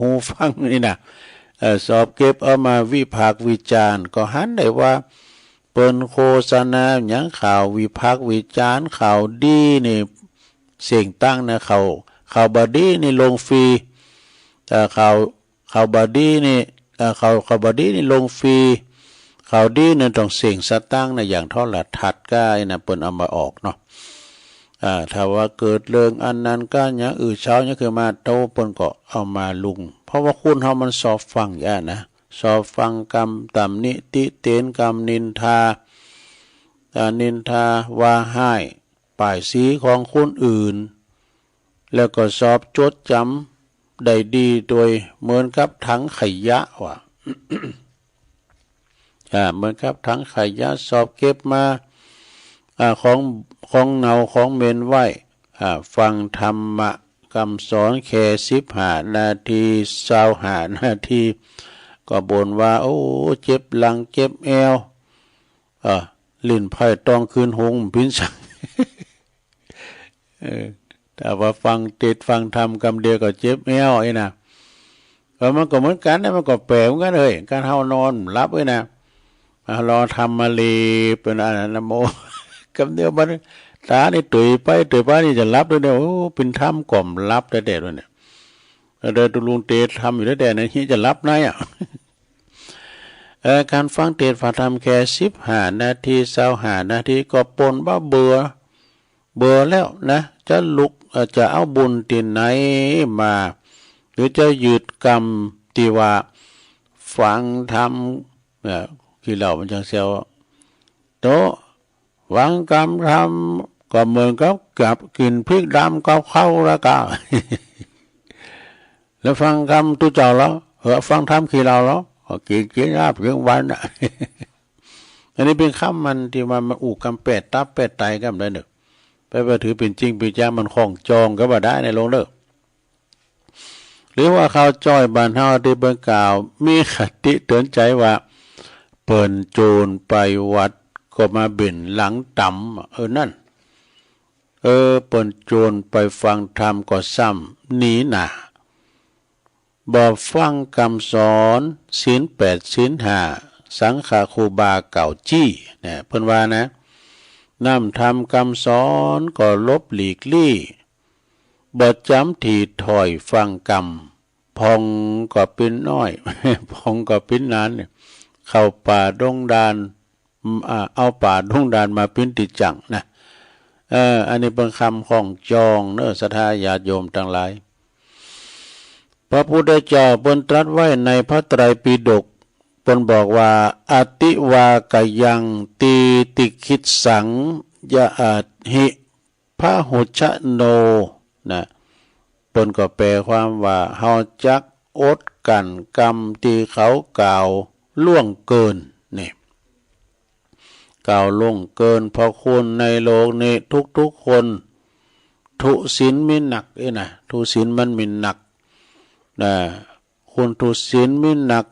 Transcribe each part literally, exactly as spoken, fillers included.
หูฟังนี่นะ เอ่อ สอบเก็บเอามาวิพากษ์วิจารณ์ ก็หันได้ว่าเปิ้นโฆษณาหยัง ข่าววิพากษ์วิจารณ์ ข่าวดีนี่เสียงตั้งนะ ข่าว ข่าวบ่ดีนี่ลงฟรี เอ่อ ข่าว ข่าวบ่ดีนี่ เอ่อ ข่าว ข่าวบ่ดีนี่ลงฟรี ข่าวดีนี่ต้องเสียงสตางค์นะ อย่างโทรทัศน์ก้านะ เปิ้นเอามาออกเนาะ อ่า ถ้าว่าเกิดเรื่องอันนั้นก้าอย่างอื่นเช้าอย่างคือมาโตเปิ้นก็เอามาลง เพราะว่าคนเฮามันชอบฟังอย่างนะ ชอบฟังกำตำหนิติเตียน กำนินทา อ่า นินทาว่าฮ้ายป้ายสีของคนอื่น แล้วก็ชอบจดจำได้ดีโดยเหมือนกับถังขยะว่ะ อ่า เหมือนกับถังขยะ ชอบเก็บมา อ่า ของ ของเน่าของเหม็นไว้ อ่า ฟังธรรมะคำสอนแค่สิบห้านาที ซาวห้านาที ก็บ่นว่า โอ้ เจ็บหลัง เจ็บแอว เออ ลิ้นไผ่ต้องคืนหงส์ ปิ้นสัง เออ ถ้าว่าฟังเทศน์ฟังธรรมกำเดียวก็เจ็บแอวไอ้นะ เออ มันก็เหมือนกันนะ มันก็แปลกเหมือนกันเฮ้ย การเฮานอนหลับไอ้นะ อ่ะ รอธรรมมาลีเป็นอันนั้นนะโม กำเดียวมัน ตานี่ตุยไปตุยไปนี่จะหลับด้วยเนี่ย โอ้ เป็นธรรมก่อมหลับแท้ๆด้วยเนี่ย เออ เดี๋ยวตุลุงเทศน์ธรรมอยู่แท้ๆเนี่ย จะหลับไหนอ่ะ เออ การฟังเทศน์ฟังธรรมแค่สิบห้านาที ซาวห้านาที ก็ปนว่าเบื่อ เบื่อแล้วนะ จะลุก เอ่อ จะเอาบุญที่ไหนมา หรือจะยืดกำที่ว่าฟังธรรม เอ่อ ขี้เหล้ามันจังเสียว โตะ ฟังกำธรรมก็เหมือนกับกับกินพริกดำกับข้าวแล้วก็ แล้วฟังกำตุ๊เจ้าแล้ว เออ ฟังธรรมขี้เหล้าแล้ว ก็กินกินลาบกินวันน่ะ อันนี้เป็นคำมันที่ว่ามันอู้กำแปดตับแปดไตกำได้เนอะ ไปว่าถือเป็นจริงเป็นจัง มันข้องจองก็ว่าได้ในโลกเนอะ หรือว่าข่าวจ้อยบ้านเฮาที่เปิ้นกล่าว มีคติเตือนใจว่า เปิ้นโจรไปวัดก็มาเบ่นหลังตำ เออ นั่น เออ เปิ้นโจรไปฟังธรรมก็ซ้ำหนีหน้า บ่ฟังกำสอน ศีลแปด ศีลห้า สังฆะครูบาเก่าจี้ เนี่ย เปิ้นว่านะ น้ำธรรมกำสอนก็หลบหลีกลี้ บ่จำที่ถ้อยฟังกำ ผ่องก็ปิ้นน้อย ผ่องก็ปิ้นนานเนี่ย เข้าป่าดงดาน อืม อ่า เอาป่าดงดานมาปิ้นติจังนะ เออ อันนี้เป็นคำข้องจองเนอะ ศรัทธาญาติโยมทั้งหลาย พระพุทธเจ้าเปิ้นตรัสไว้ในพระไตรปิฎก เปิ้นบอกว่า อติวากยังตีติคิดสัง ยะอาหิ พหุชโน นะ เปิ้นก็แปลความว่า เฮาจักอดกั้นกำที่เขากล่าวล่วงเกิน นี่ กล่าวล่วงเกิน เพราะคนในโลกนี้ทุกๆคน ทุศีลมีหนักเอ้ยนะ ทุศีลมันมีหนัก นะ คนทุศีลมีหนัก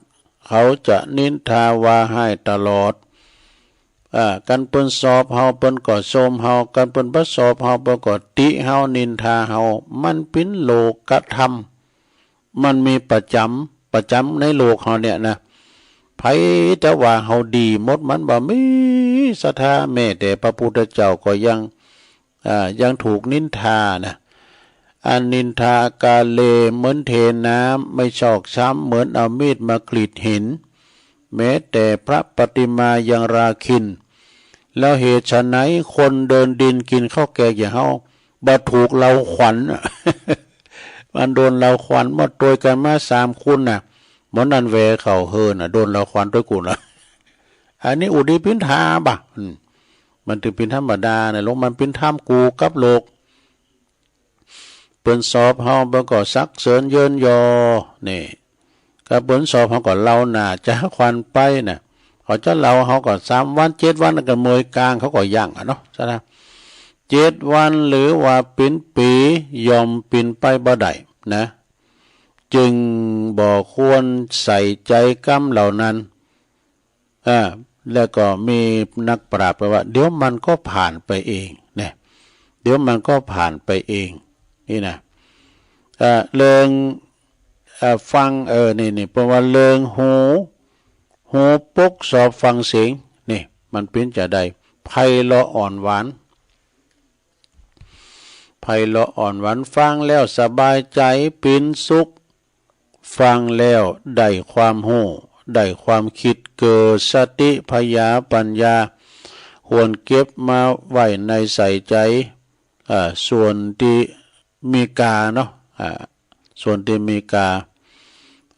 เขาจะนินทาว่าฮ้ายตลอด อ่า กันเปิ้นชอบเฮาเปิ้นก็ชมเฮา กันเปิ้นบ่ชอบเฮาเปิ้นก็ติเฮานินทาเฮา มันเป็นโลกธรรม มันมีประจำ ประจำในโลกเฮาเนี่ยนะ ไผจะว่าเฮาดีหมด มันบ่มี ศรัทธา แม้แต่พระพุทธเจ้าก็ยัง อ่า ยังถูกนินทานะ อันนินทากาเลเหมือนเทน้ำ ไม่ชอกช้ำเหมือนเอามีดมากรีดหิน แม้แต่พระปฏิมายังราคิน แล้วเหตุไฉนคนเดินดินกินข้าวแกงอย่างเฮาบ่ถูกเหล่าขวัญ มันโดนเหล่าขวัญหมด ตวยกันมาสามคนน่ะ หมอนั่นแหวเขาเฮินน่ะ โดนเหล่าขวัญตวยกู่นละ อันนี้อุดีปินทาบ่ะ อืม มันถือเป็นธรรมดานะ ลงมันเป็นธรรมกูกับโลก เปิ้นชอบเฮาเปิ้นก็สรรเสริญเยินยอ นี่ ก็เปิ้นชอบเฮาก็เหล่าหน้าจะขวัญไปน่ะ เขาจะเหล่าเฮาก็สามวันเจ็ดวันก็เมยกลางเขาก็ยังอ่ะเนาะ ใช่ไหม เจ็ดวันหรือว่าเป็นปียอมเป็นไปบ่ได้นะ จึงบ่ควรใส่ใจกำเหล่านั้น อ่า แล้วก็มีนักปราชญ์แปลว่า เดี๋ยวมันก็ผ่านไปเองนะ เดี๋ยวมันก็ผ่านไปเอง นี่นะ อ่า เรื่อง เอ่อฟังเออนี่นี่เปิ้นว่าเลิงหู หูปกสอบฟังเสียง นี่ มันปิ้นจะได้ ไพเราะอ่อนหวาน ไพเราะอ่อนหวาน ฟังแล้วสบายใจ ปิ้นสุข ฟังแล้วได้ความฮู้ ได้ความคิด เกิดสติผญาปัญญา ควรเก็บมาไว้ในใส่ใจ อ่า ส่วนที่มีกาเนาะ อ่า ส่วนที่มีกา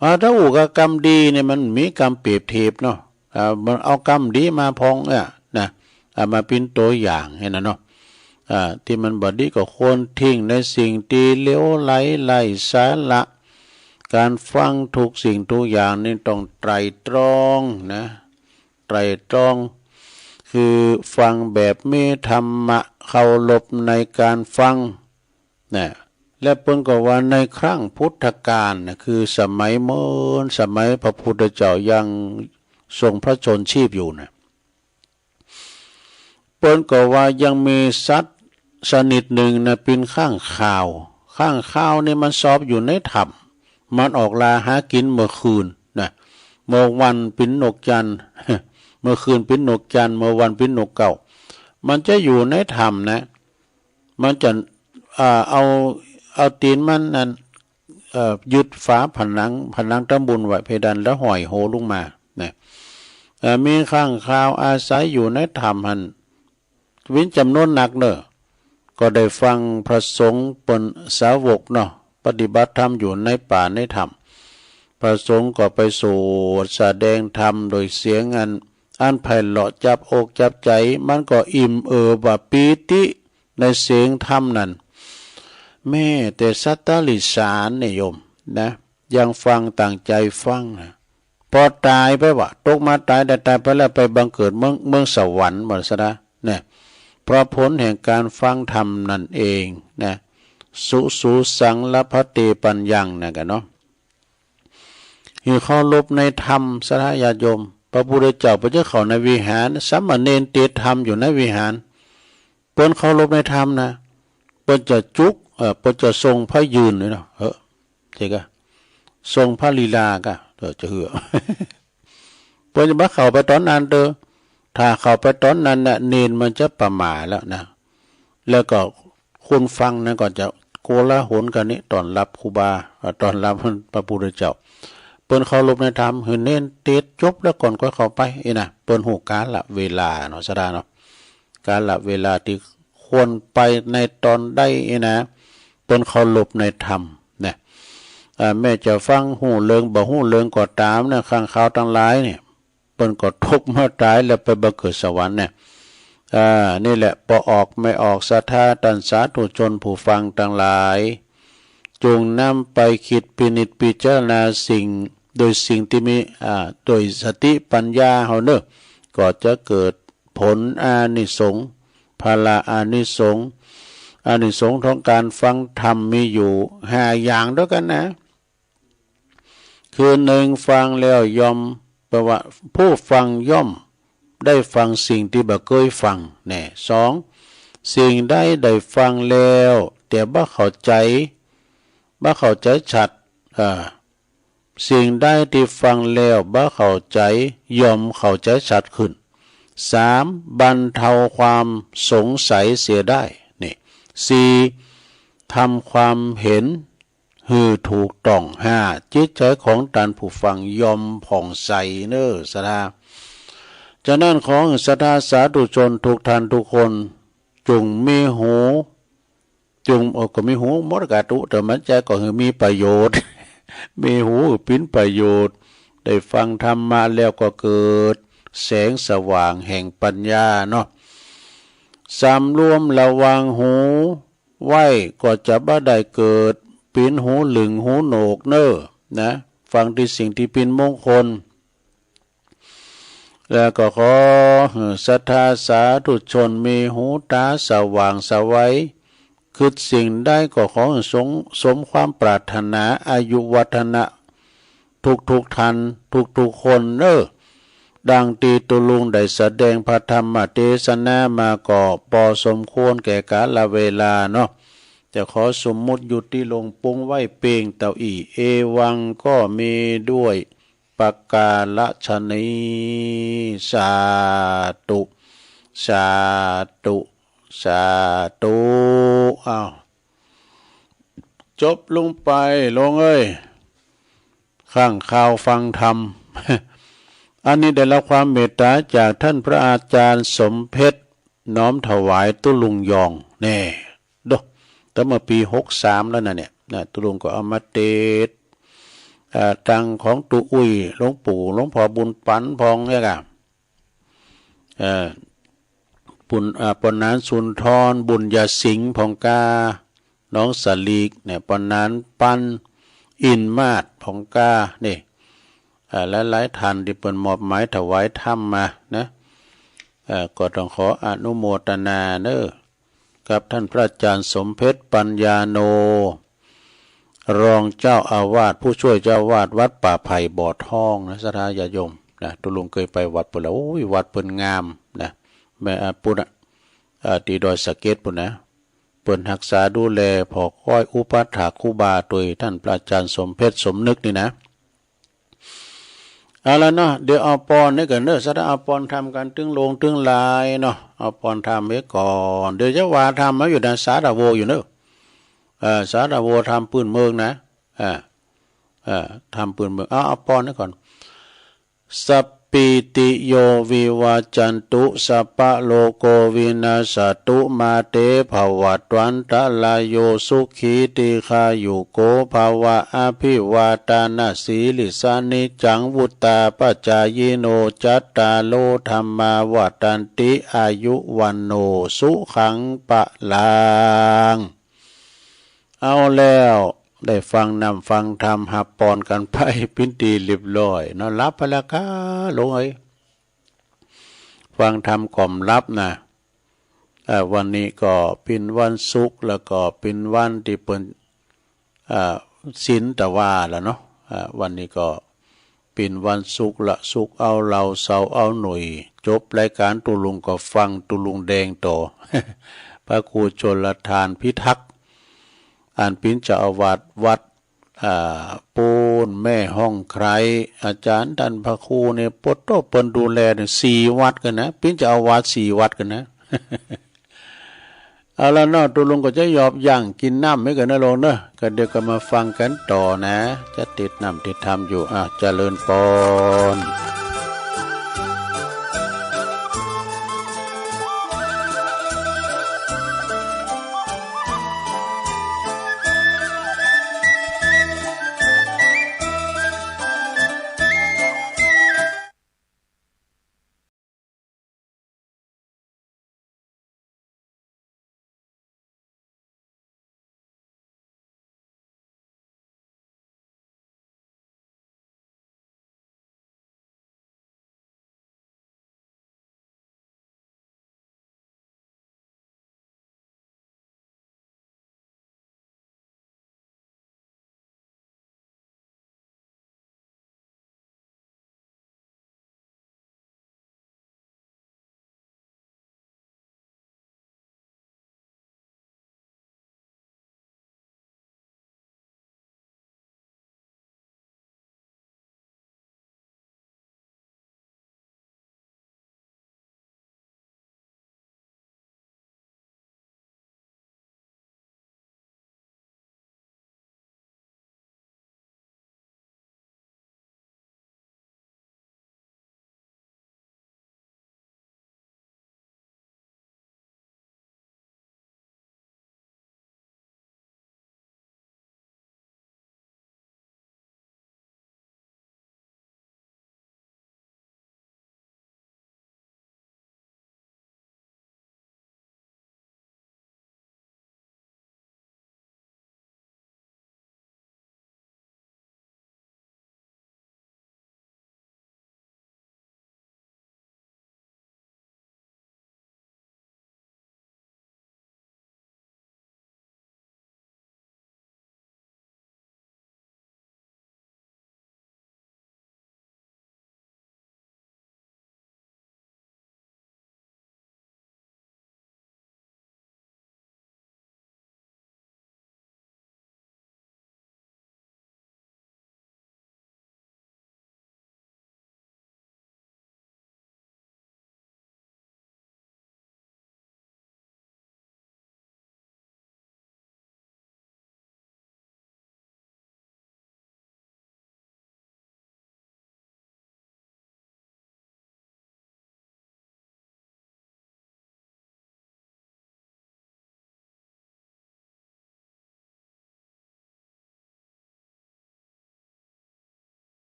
อ่า ถ้าอู้กับกำดีเนี่ยมันมีกำเปรียบเทียบเนาะ อ่า มันเอากำดีมาพองเนี่ยนะ อ่า มาเป็นตัวอย่างให้นะเนาะ อ่า ที่มันบ่ดีก็ควรทิ้งในสิ่งที่เหลวไหลไร้สาระ การฟังทุกสิ่งทุกอย่างนี่ต้องไตร่ตรองนะ ไตร่ตรอง คือฟังแบบมีธรรมะเคารพในการฟังนะ และเปิ้นก็ว่าในครั้งพุทธกาลนะ คือสมัยเมินสมัยพระพุทธเจ้ายังทรงพระชนม์ชีพอยู่นะ เปิ้นก็ว่ายังมีสัตว์ชนิดหนึ่งนะ เป็นข้างคาว ข้างคาวนี่มันชอบอยู่ในถ้ำ มันออกล่าหากินเมื่อคืนนะ เมื่อวันเป็นนกจันทร์ เมื่อคืนเป็นนกจันทร์ เมื่อวันเป็นนกเก้า มันจะอยู่ในถ้ำนะ มันจะ อ่า เอา เอาตีนมันนั่น เอ่อ ยึดฝาผนัง ผนังตำบุญไว้ เพดาน แล้วห้อยโหลงมานะ เอ่อ มีข้างคาวอาศัยอยู่ในถ้ำหั้น เป็นจำนวนนักเนอะ ก็ได้ฟังพระสงฆ์เปิ้นสาวกเนาะ ปฏิบัติธรรมอยู่ในป่าในถ้ำ พระสงฆ์ก็ไปสวดแสดงธรรมโดยเสียงอัน อันไพเราะจับอกจับใจ มันก็อิ่มเอิบว่าปีติในเสียงธรรมนั้น แม้แต่สัตว์ติรัจฉานเนี่ยโยมนะ ยังฟังตั้งใจฟังนะ พอตายไปวะ ตกมาตาย ได้ตายไปแล้ว ไปบังเกิดเมือง เมืองสวรรค์หมดซะนะ เนี่ย เพราะผลแห่งการฟังธรรมนั่นเองนะ สุ สุ สัง ลพะเต ปัญญัง นะกันเนาะ คือเคารพในธรรม ศรัทธาญาติโยม พระพุทธเจ้าเปิ้นจะเข้าในวิหาร สามเณรเตรียมธรรมอยู่ในวิหาร เปิ้นเคารพในธรรมนะ เปิ้นจะจุก เอ่อ เปิ้นจะทรงพระยืนเลยเนาะ เออ ใช่กะ ทรงพระลีลากะ เออ จะเหือ เปิ้นจะบ่เข้าไปตอนนั้นเด้อ ถ้าเข้าไปตอนนั้นน่ะ เณรมันจะประหม่าแล้วนะ แล้วก็คนฟังนั้นก็จะโกลาหลกันนี่ ต้อนรับครูบา เอ่อ ต้อนรับพระพุทธเจ้า เปิ้นเคารพในธรรม หื้อเณรเตรียมจบแล้วก่อนค่อยเข้าไป อีนะ เปิ้นฮู้กาลเวลาเนาะ ศรัทธาเนาะ กาลเวลาที่ควรไปในตอนใด อีนะ เปิ้นเคารพในธรรมนะ อ่า แม้จะฟังฮู้เรื่องบ่ฮู้เรื่องก็ตามนะ ข้างคาวทั้งหลายเนี่ย เปิ้นก็ตกมาตายแล้วไปบังเกิดสวรรค์เนี่ย อ่า นี่แหละ ปอออกไม่ออก ศรัทธาต้านสาธุชนผู้ฟังทั้งหลาย จงนำไปคิดพินิจพิจารณาสิ่ง โดยสิ่งที่มี อ่า โดยสติปัญญาเฮาเนอะ ก็จะเกิดผลอานิสงส์ พละอานิสงส์ อานิสงส์ของการฟังธรรมมีอยู่ห้าอย่างด้วยกันนะ คือหนึ่ง ฟังแล้วย่อม แปลว่าผู้ฟังย่อมได้ฟังสิ่งที่บ่เคยฟังแน่ สอง สิ่งใดได้ฟังแล้ว แต่บ่เข้าใจ บ่เข้าใจชัด เอ่อ สิ่งใดที่ฟังแล้วบ่เข้าใจ ย่อมเข้าใจชัดขึ้น สาม บรรเทาความสงสัยเสียได้ นี่ สี่ ทำความเห็นหื้อถูกต้อง ห้า จิตใจของต้านผู้ฟังย่อมผ่องใสเนอ ศรัทธา ฉะนั้นขอให้ศรัทธาสาธุชนทุกท่านทุกคน จงมีหู จง เอ่อ ก็มีหูหมดกะตุ แต่มันจะก็คือมีประโยชน์ มีหูเป็นประโยชน์ ได้ฟังธรรมะแล้วก็เกิดแสงสว่างแห่งปัญญาเนาะ สำรวมระวังหูไว้ก็จะบ่ได้เกิดเป็นหูหลึงหูโหนวกเนอ นะ ฟังที่สิ่งที่เป็นมงคล แล้วก็ขอให้ศรัทธาสาธุชนมีหูต๋าสว่างไสว คิดสิ่งใดก็ขอให้สม สมความปรารถนา อายุวัฒนะ ทุกๆ ท่าน ทุกๆ คนเนอ ดังตี้ตุ๊ลุงได้แสดงพระธรรมเตสนามาก็ปอสมควรแก่กาลเวลาเนาะ จะขอสมมุติอยู่ตี้ลงปุงไหว้เปงเต่าอี้ เอวังก็มีด้วยประการฉะนี้ สาธุ สาธุ สาธุ อ้าว จบลงไป ลงเอ้ย ข้างข่าวฟังธรรม อันนี้ได้รับความเมตตาจากท่านพระอาจารย์สมเพชร น้อมถวายตุ๊ลุงยอง แน่ โด ตั้งเมื่อปีหกสามแล้วนะเนี่ย นะ ตุ๊ลุงก็เอามาเตด อ่า ตังของตุ๊อุ้ย หลวงปู่ หลวงพ่อบุญปัน พองเนี่ยกะ เอ่อ ปุณ อ่า ปอนานสุนทร บุญญาสิงห์ พองกา น้องสลีก เนี่ย ปอนานปัน อินมาศ พองกา นี่ อ่า หลายๆ ท่านที่เปิ้นมอบหมายถวายธรรมมานะ เอ่อ ก็ต้องขออนุโมทนาเนอะ กับท่านพระอาจารย์สมเพชร ปัญญาโน รองเจ้าอาวาส ผู้ช่วยเจ้าอาวาสวัดป่าไผ่บ่อทองนะ ศรัทธาญาติโยมนะ ตุ๊ลุงเคยไปวัดเปิ้นแล้ว โอ้ย วัดเปิ้นงามนะ แม่ อ่า ปุ้นน่ะ อ่า ตี้ดอยสะเก็ดปุ้นนะ เปิ้นฮักษาดูแลผ่อค้อยอุปัฏฐากครูบาโดยท่านพระอาจารย์สมเพชร สมนึกนี่นะ เอาละเนาะ เดี๋ยวเอาปอนนี่ก่อนเนอะ ศรัทธาเอาปอนธรรมกันตึงลงตึงลายเนาะ เอาปอนธรรมไว้ก่อน เดี๋ยวจะว่าธรรมมาอยู่นะ สาธาโวอยู่เนอะ เออ สาธาโวธรรมปื้นเมืองนะ เออ เออ ธรรมปื้นเมือง เอา เอาปอนนี่ก่อน สัพพีติโยวิวัจจันตุ สัพพะโรโควินัสสะตุ มาเตภวัตวันตะราโย สุขีตีฆายุโกภะวะ อภิวาทานะสีลิสสะ นิจจังวุตตาปะจายิโน จัตตาโรธัมมาวัตตันติ อายุวัณโณสุขังพะลัง เอาแล้ว ได้ฟังน้ำฟังธรรม หับปอนกันไป ปิ้นตี้เรียบร้อยเนาะ หลับไปแล้วก้า ลงเอ้ย ฟังธรรมก่อมหลับนะ เอ่อ วันนี้ก็ปิ้นวันศุกร์ แล้วก็ปิ้นวันตี้เปิ้น เอ่อ ศีลตะวาแล้วเนาะ เอ่อ วันนี้ก็ปิ้นวันศุกร์ละ ศุกร์เอาเหล้า เสาร์เอาหนุ่ย จบรายการตุ๊ลุงก็ฟังตุ๊ลุงแดงต่อ พระครูชลทานพิทักษ์ อันปิ้นเจ้าอาวาสวัด อ่า ปูนแม่ห้องไคร้ อาจารย์ท่านพระครูเนี่ย ปะโต เปิ้นดูแลเนี่ย สี่วัดกันนะ ปิ้นเจ้าอาวาสสี่วัดกันนะ เอาละเนาะ ตุ๊ลุงก็จะหยอบย่างกินน้ำไว้ก่อนนะโลงเนอะ ก็เดี๋ยวก็มาฟังกันต่อนะ จะติดน้ำติดธรรมอยู่ อ่ะ เจริญปอน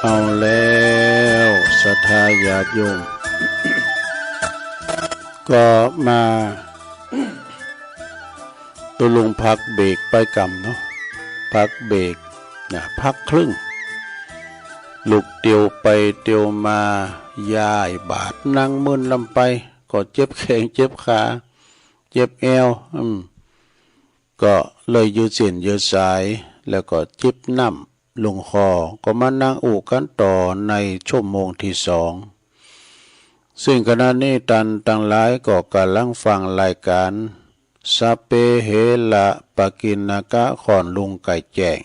เอาแล้วศรัทธาญาติโยม ก็มา ตุลุงพักเบรกไปกำเนาะ พักเบรกนะ พักครึ่ง ลุกเตียวไปเตียวมา ย้ายบาทนั่งมึนลำไป ก็เจ็บแข้งเจ็บขา เจ็บแอว อืม ก็เลยยืดเส้นยืดสาย แล้วก็จิบน้ำลงคอ ก็มานั่งอู้กันต่อในชั่วโมงที่สอง ซึ่งขณะนี้ท่านทั้งหลายก็กำลังฟังรายการ สัพเพเหระปกิณณกะ ขอนลุงไก่แจ้ง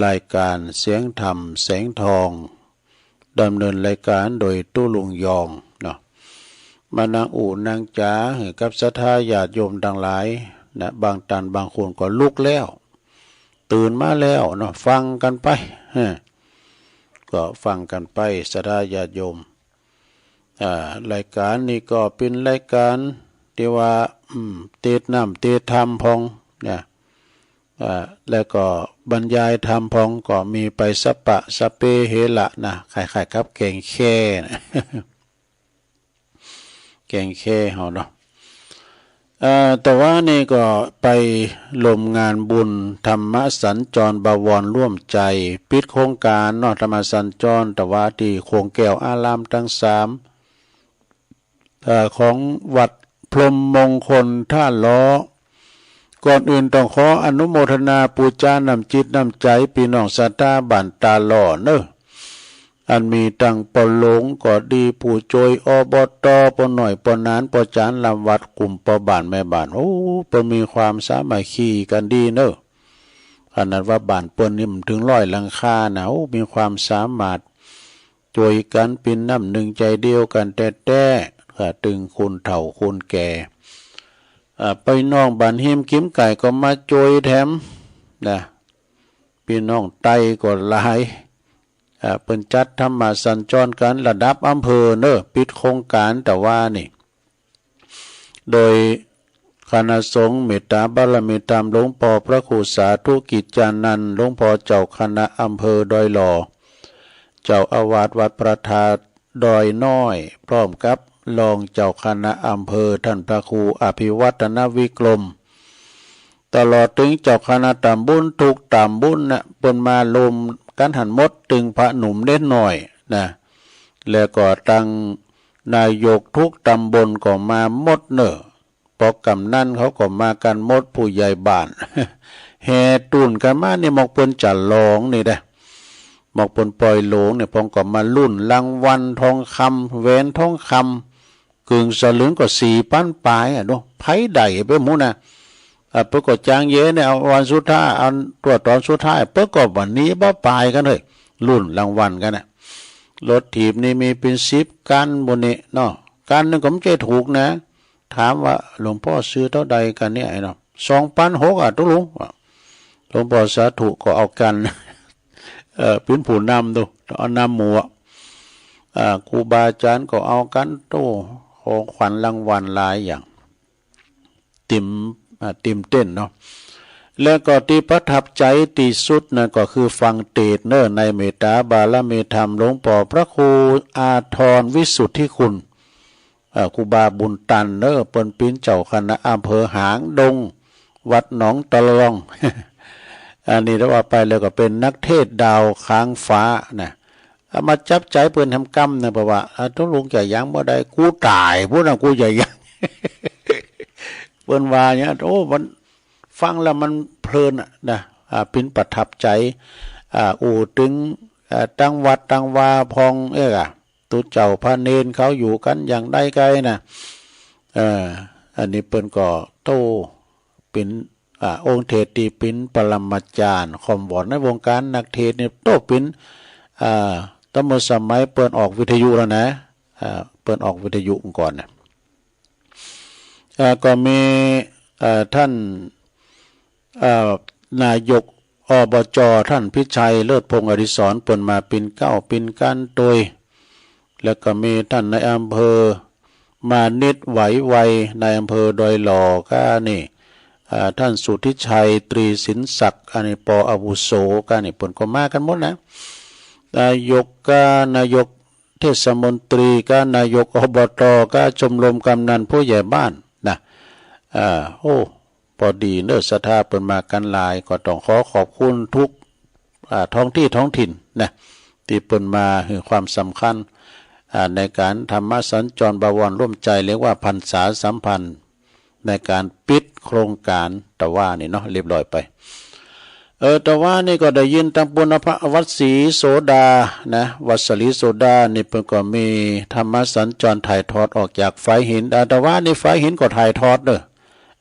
รายการเสียงธรรมแสงทอง ดำเนินรายการโดยตุ๊ลุงยองเนาะ มานั่งอู้นั่งจ๋าให้กับศรัทธาญาติโยมทั้งหลายนะ บางท่านบางคนก็ลุกแล้ว ตื่นมาแล้วเนาะ ฟังกันไป ฮะ ก็ฟังกันไปศรัทธาญาติโยม อ่า รายการนี้ก็เป็นรายการที่ว่า อืม เตศน์น้ำเตศน์ธรรมพองนะ อ่า แล้วก็บรรยายธรรมพอง ก็มีไปสัพพะ สัพเพเหระนะ คล้ายๆกับแกงแค่นะ แกงแค่เฮาเนาะ เอ่อ แต่ว่านี่ก็ไปร่วมงานบุญธรรมสัญจรบวรร่วมใจ ปิดโครงการเนาะ ธรรมสัญจร แต่ว่าที่โขงแก้วอารามทั้งสาม เอ่อ ของวัดพรหมมงคลท่าล้อ ก่อนอื่นต้องขออนุโมทนาปูจาน้ำจิตน้ำใจพี่น้องศรัทธาบ้านตาหล่อเนอะ อันมีตั้งป้อหลวงก็ดี ผู้ช่วย อบต ป้อน้อย ป้อหนาน ป้อจาน ลำวัด กลุ่มป้อบ้านแม่บ้าน โอ้ เปิ้นมีความสามัคคีกันดีเนอะ ขนาดว่าบ้านเปิ้นนี่มันถึงร้อยหลังคานะ โอ้ มีความสามารถ ช่วยกันเป็นน้ำหนึ่งใจเดียวกันแต๊ๆ ค่ะ ตึงคนเฒ่าคนแก่ อ่า ไปน้องบ้านฮิมกิมไก่ก็มาช่วยแถมนะ พี่น้องไตก็หลาย อ่า เปิ้นจัดธรรมสัญจรกันระดับอำเภอเนอะ ปิดโครงการแต่ว่านี่ โดยคณะสงฆ์เมตตาบารมีธรรม หลวงพ่อพระครูสาธุกิจจานันท์ หลวงพ่อเจ้าคณะอำเภอดอยหล่อ เจ้าอาวาสวัดพระธาตุดอยน้อย พร้อมกับรองเจ้าคณะอำเภอท่านพระครูอภิวัฒนวิกรม ตลอดถึงเจ้าคณะตำบลทุกตำบลนะ เปิ้นมาลมกันหันหมด ตึงพระหนุ่มเด็กน้อยนะ แล้วก็ตังนายกทุกตำบลก็มาหมดเนอะ ปอกกำนันเขาก็มากันหมด ผู้ใหญ่บ้าน แห่ตุ่นกันมานี่ หมอกเปิ้นจะลองนี่เด้ หมอกเปิ้นปล่อยหลวงเนี่ย พองก็มาลุ้นรางวัลทองคำ แหวนทองคำ กึ่งสลึงก็สี่ปันปลายอะเนาะ ไผได้ไปหมู่นะ อ่ะ เปิ้นก็จางเย้เนี่ย เอาวันสุดท้าย เอาตัวตอนสุดท้าย เปิ้นก็วันนี้บ่ปลายกันเลย ลุ้นรางวัลกันน่ะ รถถีบนี่มีเป็นสิบคันบนนี้เนาะ คันหนึ่งก็ไม่ใช่ถูกนะ ถามว่าหลวงพ่อซื้อเท่าใดกันเนี่ยไอ้เนาะ สองปันหกอะตุ๊ลุง หลวงพ่อสาธุก็เอากัน เอ่อ เป็นผู้นำดู เอานำหมู่อะ อ่า ครูบาอาจารย์ก็เอากัน โต้ ของขวัญรางวัลหลายอย่าง ติ่ม อ่า ติ่มเต้นเนาะ แล้วก็ที่ประทับใจที่สุดนะ ก็คือฟังเทศน์เนอะ ในเมตตาบารมีธรรมหลวงพ่อพระครูอาทรวิสุทธิคุณ เอ่อ ครูบาบุญตันเนอะ เปิ้นเป็นเจ้าคณะอำเภอหางดง วัดหนองตะลอง อันนี้ถ้าว่าไปแล้วก็เป็นนักเทศน์ดาวค้างฟ้านะ เอามาจับใจเปิ้นแหมกำนะ เพราะว่า อ่า ตุ๊ลุงจะยังบ่ได้ กูตายพุ้นนะ กูจะยัง เปิ้นว่าเนี่ย โอ้ มันฟังแล้วมันเพลินอะนะ อ่า เป็นประทับใจ อ่า อู้ถึง อ่า ตังวัดตังวาพอง เอ้ยอะ ตุ๊เจ้าพระเณรเขาอยู่กันอย่างใดไกนะ เอ่อ อันนี้เปิ้นก็โต้ เป็น อ่า องค์เทศน์ที่เป็นปรมาจารย์ ความวอดในวงการนักเทศน์นี่ โต้เป็น อ่า ตั้งเมื่อสมัยเปิ้นออกวิทยุแล้วนะ อ่า เปิ้นออกวิทยุก่อนนะ อ่า ก็มี อ่า ท่าน อ่า นายก อบจ ท่านพิชัย เลิศพงษ์อดิศร เปิ้นมาเป็นเก๊าเป็นกันตวย แล้วก็มีท่านนายอำเภอ มานิต ไหวไว นายอำเภอดอยหล่อ ก็นี่ อ่า ท่านสุทธิชัย ตรีสินศักดิ์ อันนี้ ป.อาวุโส ก็นี่ เปิ้นก็มากันหมดนะ นายก กับนายกเทศมนตรี กับนายก อบต กับชมรมกำนันผู้ใหญ่บ้านนะ อ่า โอ้ พอดีเนอะ ศรัทธาเปิ้นมากันหลาย ก็ต้องขอขอบคุณทุก อ่า ท้องที่ท้องถิ่นนะ ที่เปิ้นมาให้ความสำคัญ อ่า ในการธรรมสัญจรบวรร่วมใจ เรียกว่าพรรษาสัมพันธ์ ในการปิดโครงการตะวานี่เนาะ เรียบร้อยไป เออ ตะวานี่ก็ได้ยินตังปุณณพระวัดศรีโสดานะ วัดศรีโสดานี่เปิ้นก็มีธรรมสัญจรถ่ายทอดออกจากฝายหิน อ่า ตะวานี่ฝายหินก็ถ่ายทอดเนอะ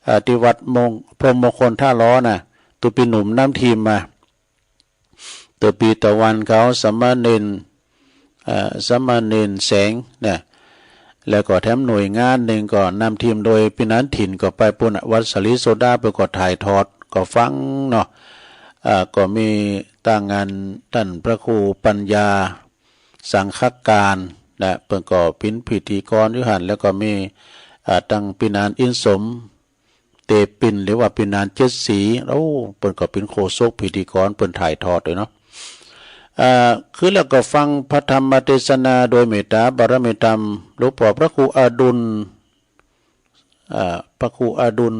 อ่า ที่วัดมง พรหมมงคลท่าล้อนะ ตุ๊ปีหนุ่มนำทีมมา ตุ๊ปีตะวันเขา สามเณร เอ่อ สามเณรแสงนะ แล้วก็แถมหน่วยงานหนึ่งก็นำทีมโดยพี่หนานถิ่น ก็ไปปุณณะ วัดศรีโสดา เปิ้นก็ถ่ายทอดก็ฟังเนาะ อ่า ก็มีตังอันต้านพระครูปัญญาสังฆการนะ เปิ้นก็เป๋นพิธีกรอยู่หั้น แล้วก็มี อ่า ตังพี่หนานอินสม เตปิน หรือว่าพี่หนานเจ็ดสี โอ้ เปิ้นก็เป๋นโฆษกพิธีกร เปิ้นถ่ายทอดเลยเนาะ อ่า คือแล้วก็ฟังพระธรรมเทศนาโดยเมตตาบารมีธรรม หลวงพ่อพระครูอดุล อ่า พระครูอดุล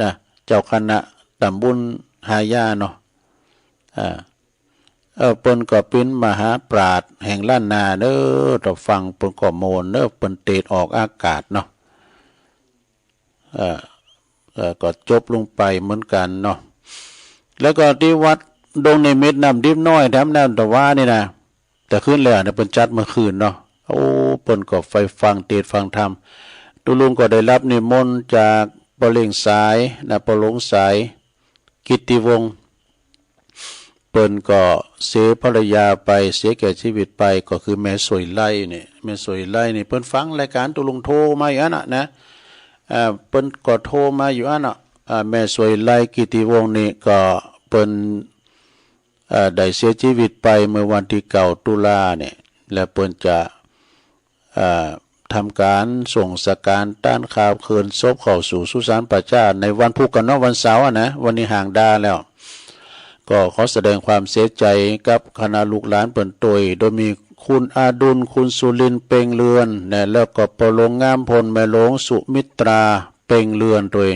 นะ เจ้าคณะตำบลหายาเนาะ อ่า เออ เปิ้นก็เป๋นมหาปราชญ์แห่งล้านนาเนอะ ถ้าฟังเปิ้นก็ม่วนเนอะ เปิ้นเตศน์ออกอากาศเนาะ เอ่อ เอ่อ ก็จบลงไปเหมือนกันเนาะ แล้วก็ที่วัดดงนิมิตรน้ำดิบน้อย แถมน้ำตะวานี่นะ แต่คืนแล้วเนี่ยเปิ้นจัดเมื่อคืนเนาะ โอ้ เปิ้นก็ไปฟังเทศน์ฟังธรรม ตุ๊ลุงก็ได้รับนิมนต์จากป้อเล็งสายนะ ป้อหลวงสาย กิตติวงศ์ เปิ้นก็เสียภรรยาไป เสียแก่ชีวิตไป ก็คือแม่สวยไลเนี่ย แม่สวยไลนี่เปิ้นฟังรายการตุ๊ลุงโทรมาอยู่อั้นน่ะนะ อ่า เปิ้นก็โทรมาอยู่อั้นน่ะ อ่า แม่สวยไลกิตติวงศ์นี่ก็เปิ้น อ่า ได้เสียชีวิตไปเมื่อวันที่เก้าตุลาเนี่ย และเปิ้นจะ อ่า ทำการส่งสการต้านคาบเคลื่อนศพเข้าสู่สุสานป่าช้าในวันพุธก่อนเนาะ วันเสาร์อะนะ วันนี้ห่างดาแล้ว ก็ขอแสดงความเสียใจกับคณะลูกหลานเปิ้นตวย โดยมีคุณอดุล คุณสุรินทร์ เปงเรือนนะ แล้วก็ป้อหลวงงามพล แม่หลวงสุมิตรา เปงเรือนตวย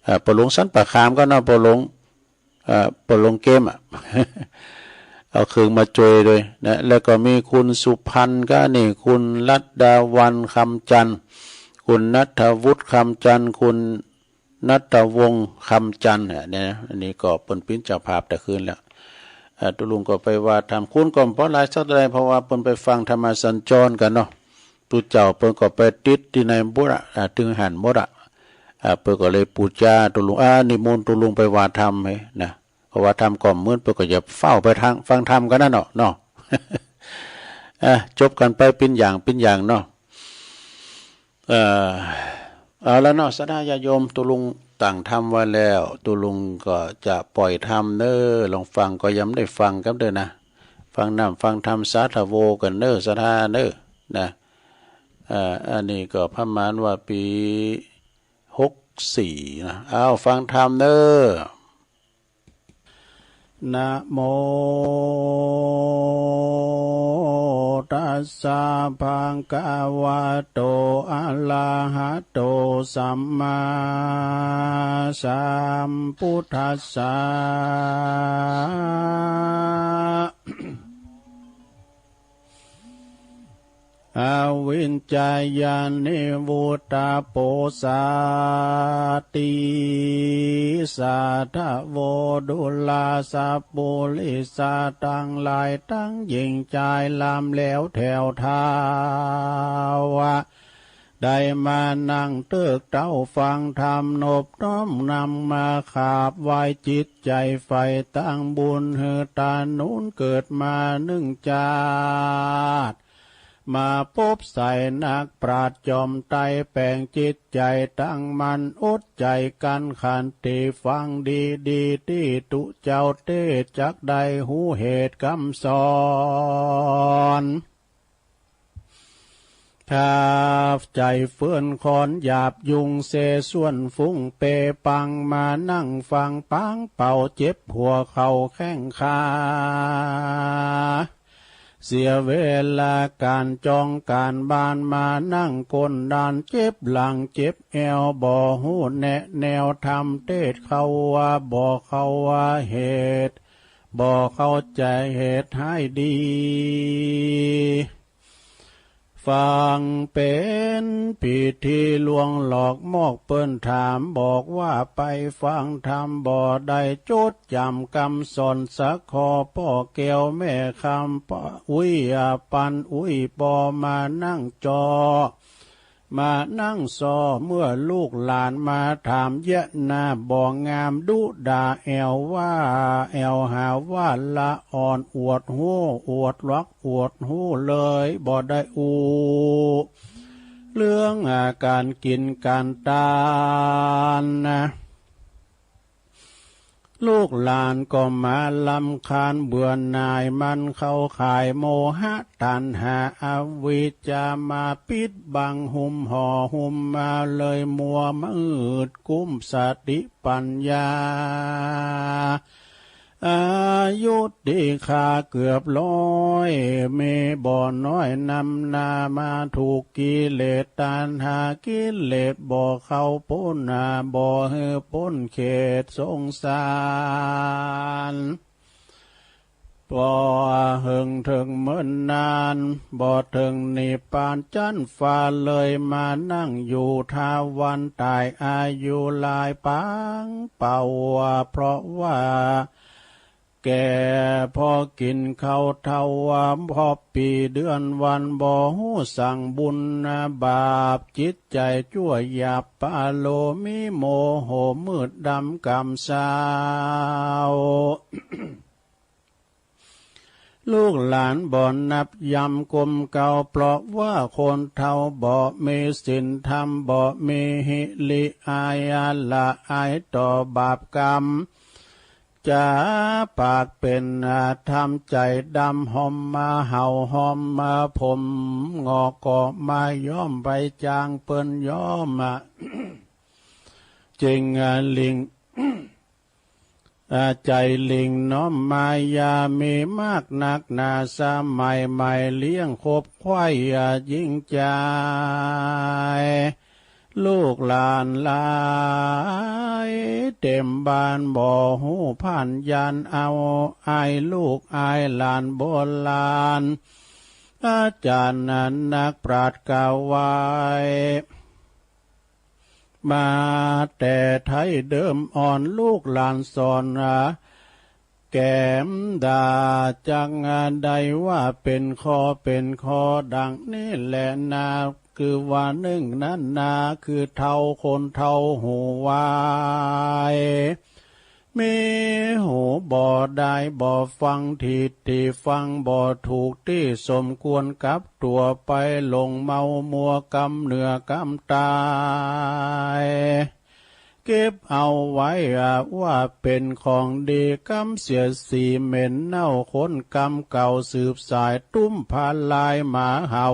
อ่า ป้อหลวงสันป่าขามก็เนาะ ป้อหลวง เอ่อ ป้อหลวงเกมอะ เอาเครื่องมาช่วยด้วยนะ แล้วก็มีคุณสุพันธ์ก็นี่ คุณรัตดาวันคำจันทร์ คุณณัฐวุฒิคำจันทร์ คุณณัฐวงศ์คำจันทร์เนี่ยนะ อันนี้ก็เปิ้นเป๋นเจ้าภาพแต่คืนแล้ว เอ่อ ตุ๊ลุงก็ไปว่าธรรม คุณก็บ่หลายสักเท่าใด เพราะว่าเปิ้นไปฟังธรรมสัญจรกันเนาะ ตุ๊เจ้าเปิ้นก็ไปติดที่ในบุระ อ่า ถึงหั้นหมดอะ อ่า เปิ้นก็เลยปูจาตุ๊ลุง อ่า นิมนต์ตุ๊ลุงไปว่าธรรมให้นะ เพราะว่าธรรมก็เหมือนเปิ้นก็จะเฝ้าไปทางฟังธรรมกันนั่นเนาะ เนาะ อ่ะ จบกันไปเป๋นอย่างเป๋นอย่างเนาะ เอ่อ เอาละเนาะ ศรัทธาญาติโยม ตุ๊ลุงตั้งธรรมไว้แล้ว ตุ๊ลุงก็จะปล่อยธรรมเน้อ ลองฟังก็ยังได้ฟังกันเด้อนะ ฟังน้ำฟังธรรมสาธโวกันเน้อ ศรัทธาเน้อ นะ เอ่อ อันนี้ก็ประมาณว่าปีหกสี่นะ เอาฟังธรรมเน้อ นะโมตัสสะภะคะวะโต อะระหะโต สัมมาสัมพุทธัสสะ อวิชชายานิวรุตตะโปสาติ สาธโว ดูราสะปุริสะตังหลายตังหญิงจายลำแล้วแถวทาวะ ได้มานั่งเติกเต้าฟังธรรมนบน้อมนำมาขาบไหว้จิตใจ๋ใฝ่ตังบุญหื้อตาหนุนเกิดมานึ่งจาติ มาปบใส่นักปราชญ์จอมไตร่แปลงจิตใจ๋ตั้งมั่นอดใจ๋กั้นขันติฟังดีๆ ตี้ตุ๊เจ้าเตศน์จักได้ฮู้เหตุกำสอน ถ้าใจ๋เฟื่อนคอนหยาบยุงเสส่วนฟุ้งเปปังมานั่งฟังปางเป่าเจ็บหัวเข่าแข้งขา เสียเวลาการจองการบ้านมานั่งก้นด้านเจ็บหลังเจ็บแอว บ่ฮู้แนะแนวทำเทศเขาว่า บ่เข้าว่าเหตุ บ่เข้าใจเหตุให้ดี ฟังเป็นพิธีลวงหลอกมอกเปิ้นถามบอกว่าไปฟังธรรมบ่ได้จดจำคำสอนสักข้อ พ่อแก้วแม่คำ ป้าอุ้ยอาปันอุ้ยปอมานั่งจอ มานั่งซอ เมื่อลูกหลานมาถามเยอะหน้าบ่งามดุด่าแอวว่า แอวหาว่าละอ่อนอวดฮู้อวดลักอวดฮู้เลยบ่ได้อู้ เรื่องอาการกินการตานนะ ลูกหลานก็มาลำคาญเบื่อหน่ายมันเข้าข่ายโมหะตัณหาอวิชชามาปิดบังหุ้มห่อหุ้มมาเลยมัวมืดกุ้มสติปัญญา อายุติคาเกือบร้อย มีบ่น้อยนำหน้ามาถูกกิเลสตัณหากิเลสบ่เข้าพ้นหน้าบ่หื้อพ้นเขตสงสาร บ่เถิงเถิงเมินนาน บ่เถิงนิพพานจั้นฟ้าเลยมานั่งอยู่ทาวันตายอายุหลายปางเป่า เพราะว่าแก่พอกินข้าวเท่าว่าพอปีเดือนวันบ่ฮู้สั่งบุญบาปจิตใจชั่วหยาบปาโลมีโมโหมืดดำกำเศร้า ลูกหลานบ่นับยำกลมเก่า เพราะว่าคนเฒ่าบ่มีศีลธรรม บ่มีหิริอาญาละอายต่อบาปกรรม จะปากเป็นอาธรรมใจดำหอมมาเห่าหอมมาผมงอกก็มาย้อมไปจางเปิ้นย้อมอะ จริงอะลิง อาใจลิงน้อมมายามีมากนักหนาสมัยใหม่เลี้ยงคบควายอายิงใจ ลูกหลานหลายเต็มบ้านบ่ฮู้ผ่านยานเอาอายลูกอายหลานโบราณ อาจารย์นั้นนักปราชญ์กล่าวไว้ มาแต่ไทยเดิมอ่อนลูกหลานสอนแกมด่าจักได้ว่าเป็นข้อเป็นข้อดังนี้แหละนา คือว่าหนึ่งนั้นนา คือเฒ่าคนเฒ่าหูวาย มีหูบ่ได้บ่ฟังทิฏฐิฟังบ่ถูกที่สมควรกับตัวไปหลงเมามัวกำเหนือกำตาย เก็บเอาไว้อะว่าเป็นของดีกำเสียสีเหม็นเน่าคนกำเก่าสืบสายตุ้มพาลายหมาเห่า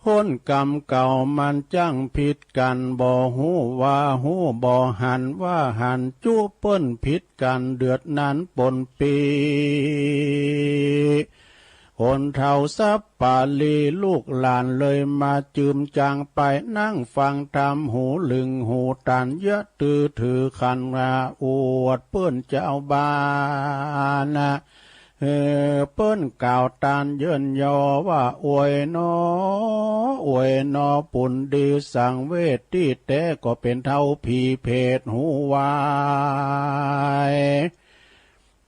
คนกำเก่ามันจั่งผิดกันบ่ฮู้ว่าฮู้บ่หันว่าหันจุเปิ้นผิดกันเดือดนั้นปนปี คนเฒ่าสับปาลีลูกหลานเลยมาจืมจางไปนั่งฟังธรรมหูลึงหูตันเยอะตื้อถือขันว่าอวดเปิ้นเจ้าบ้านนะ เออ เปิ้นกล่าวตานเยินยอว่าอวยหนอ อวยหนอ ปุญดีสังเวชตี้แต๊ก็เป๋นเฒ่าผีเผตหูวาย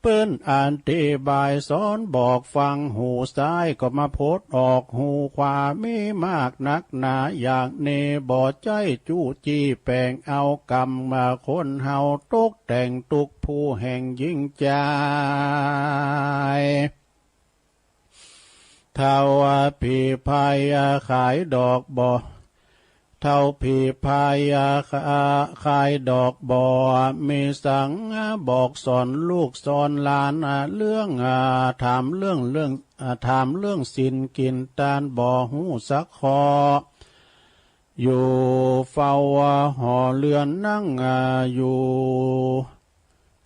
เปิ้นอธิบายสอนบอกฟังหูซ้ายก็มาพดออกหูขวามีมากนักหนาอย่างนี้บ่ใจ้จู้จี้แป๋งเอากำมาคนเฮาตกแต่งตุ๊กผู้แห่งยิ่งใจ เฒ่าผีพายขายดอกบ่ เฒ่าผีพายขายดอกบ่ มีสังบอกสอนลูกสอนหลานเรื่องถามเรื่องเรื่องถามเรื่องศีลกินตานบ่ฮู้สักข้อ อยู่เฝ้าหอเรือนนั่งอยู่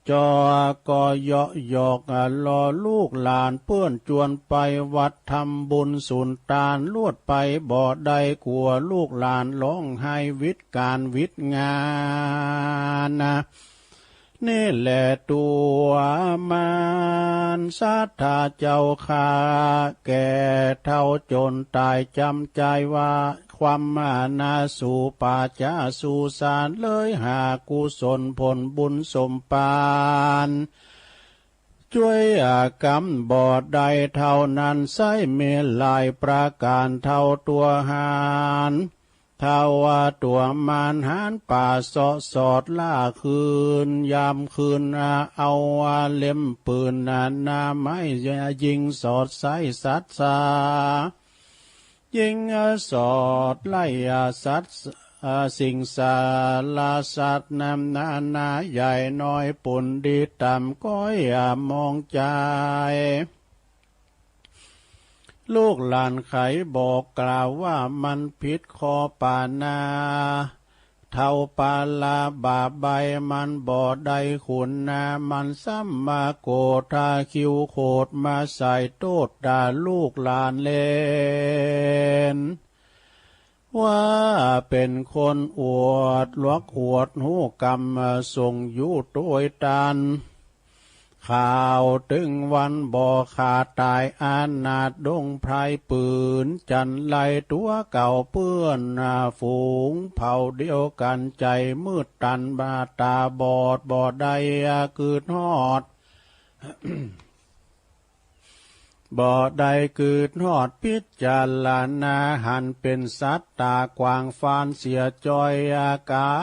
จอกก็เยาะหยอกล้อลูกหลานเปื้อนจวนไปวัดทำบุญสุนตานลวดไปบ่ได้กลัวลูกหลานร้องไห้วิดการวิดงานนะ นี่แหละตัวมารศรัทธาเจ้าข้า แก่เฒ่าจนตายจำใจว่าความมานาสู่ป่าช้าสู่สารเลยหากุศลผลบุญสมปาน ช่วยกรรมบ่ได้เท่านั้น ใช้มีหลายประการเท่าตัวหาร ถ้าว่าตัวมารหารป่าเสาะสอดล่าคืนยามคืน เอาเล่มปืนหน้าไม้ยิงสอดใส่สัตว์สา ยิงสอดไล่สัตว์สิ่งสารสัตว์นำนานาใหญ่น้อยปุนดีต่ำก้อยมองใจ ลูกหลานไขบอกกล่าวว่ามันผิดข้อปานา เท่าปาลาบาใบมันบ่ได้ขุนนา มันซ้ำมาโกธาคิวโขดมาใส่โทษด่าลูกหลานเลน ว่าเป็นคนอวดลวกอวดหูกรรมส่งอยู่โดยตัน ข่าวถึงวันบ่ขาดตายอานาถดงไพรปืนจันไรตัวเก่าเปื้อนฝูงเผ่าเดียวกันใจมืดตันบาตาบอดบ่ได้คืดฮอด บ่ได้คืดฮอดพิจารณาหันเป็นสัตว์ตากว้างฟานเสียจอยกา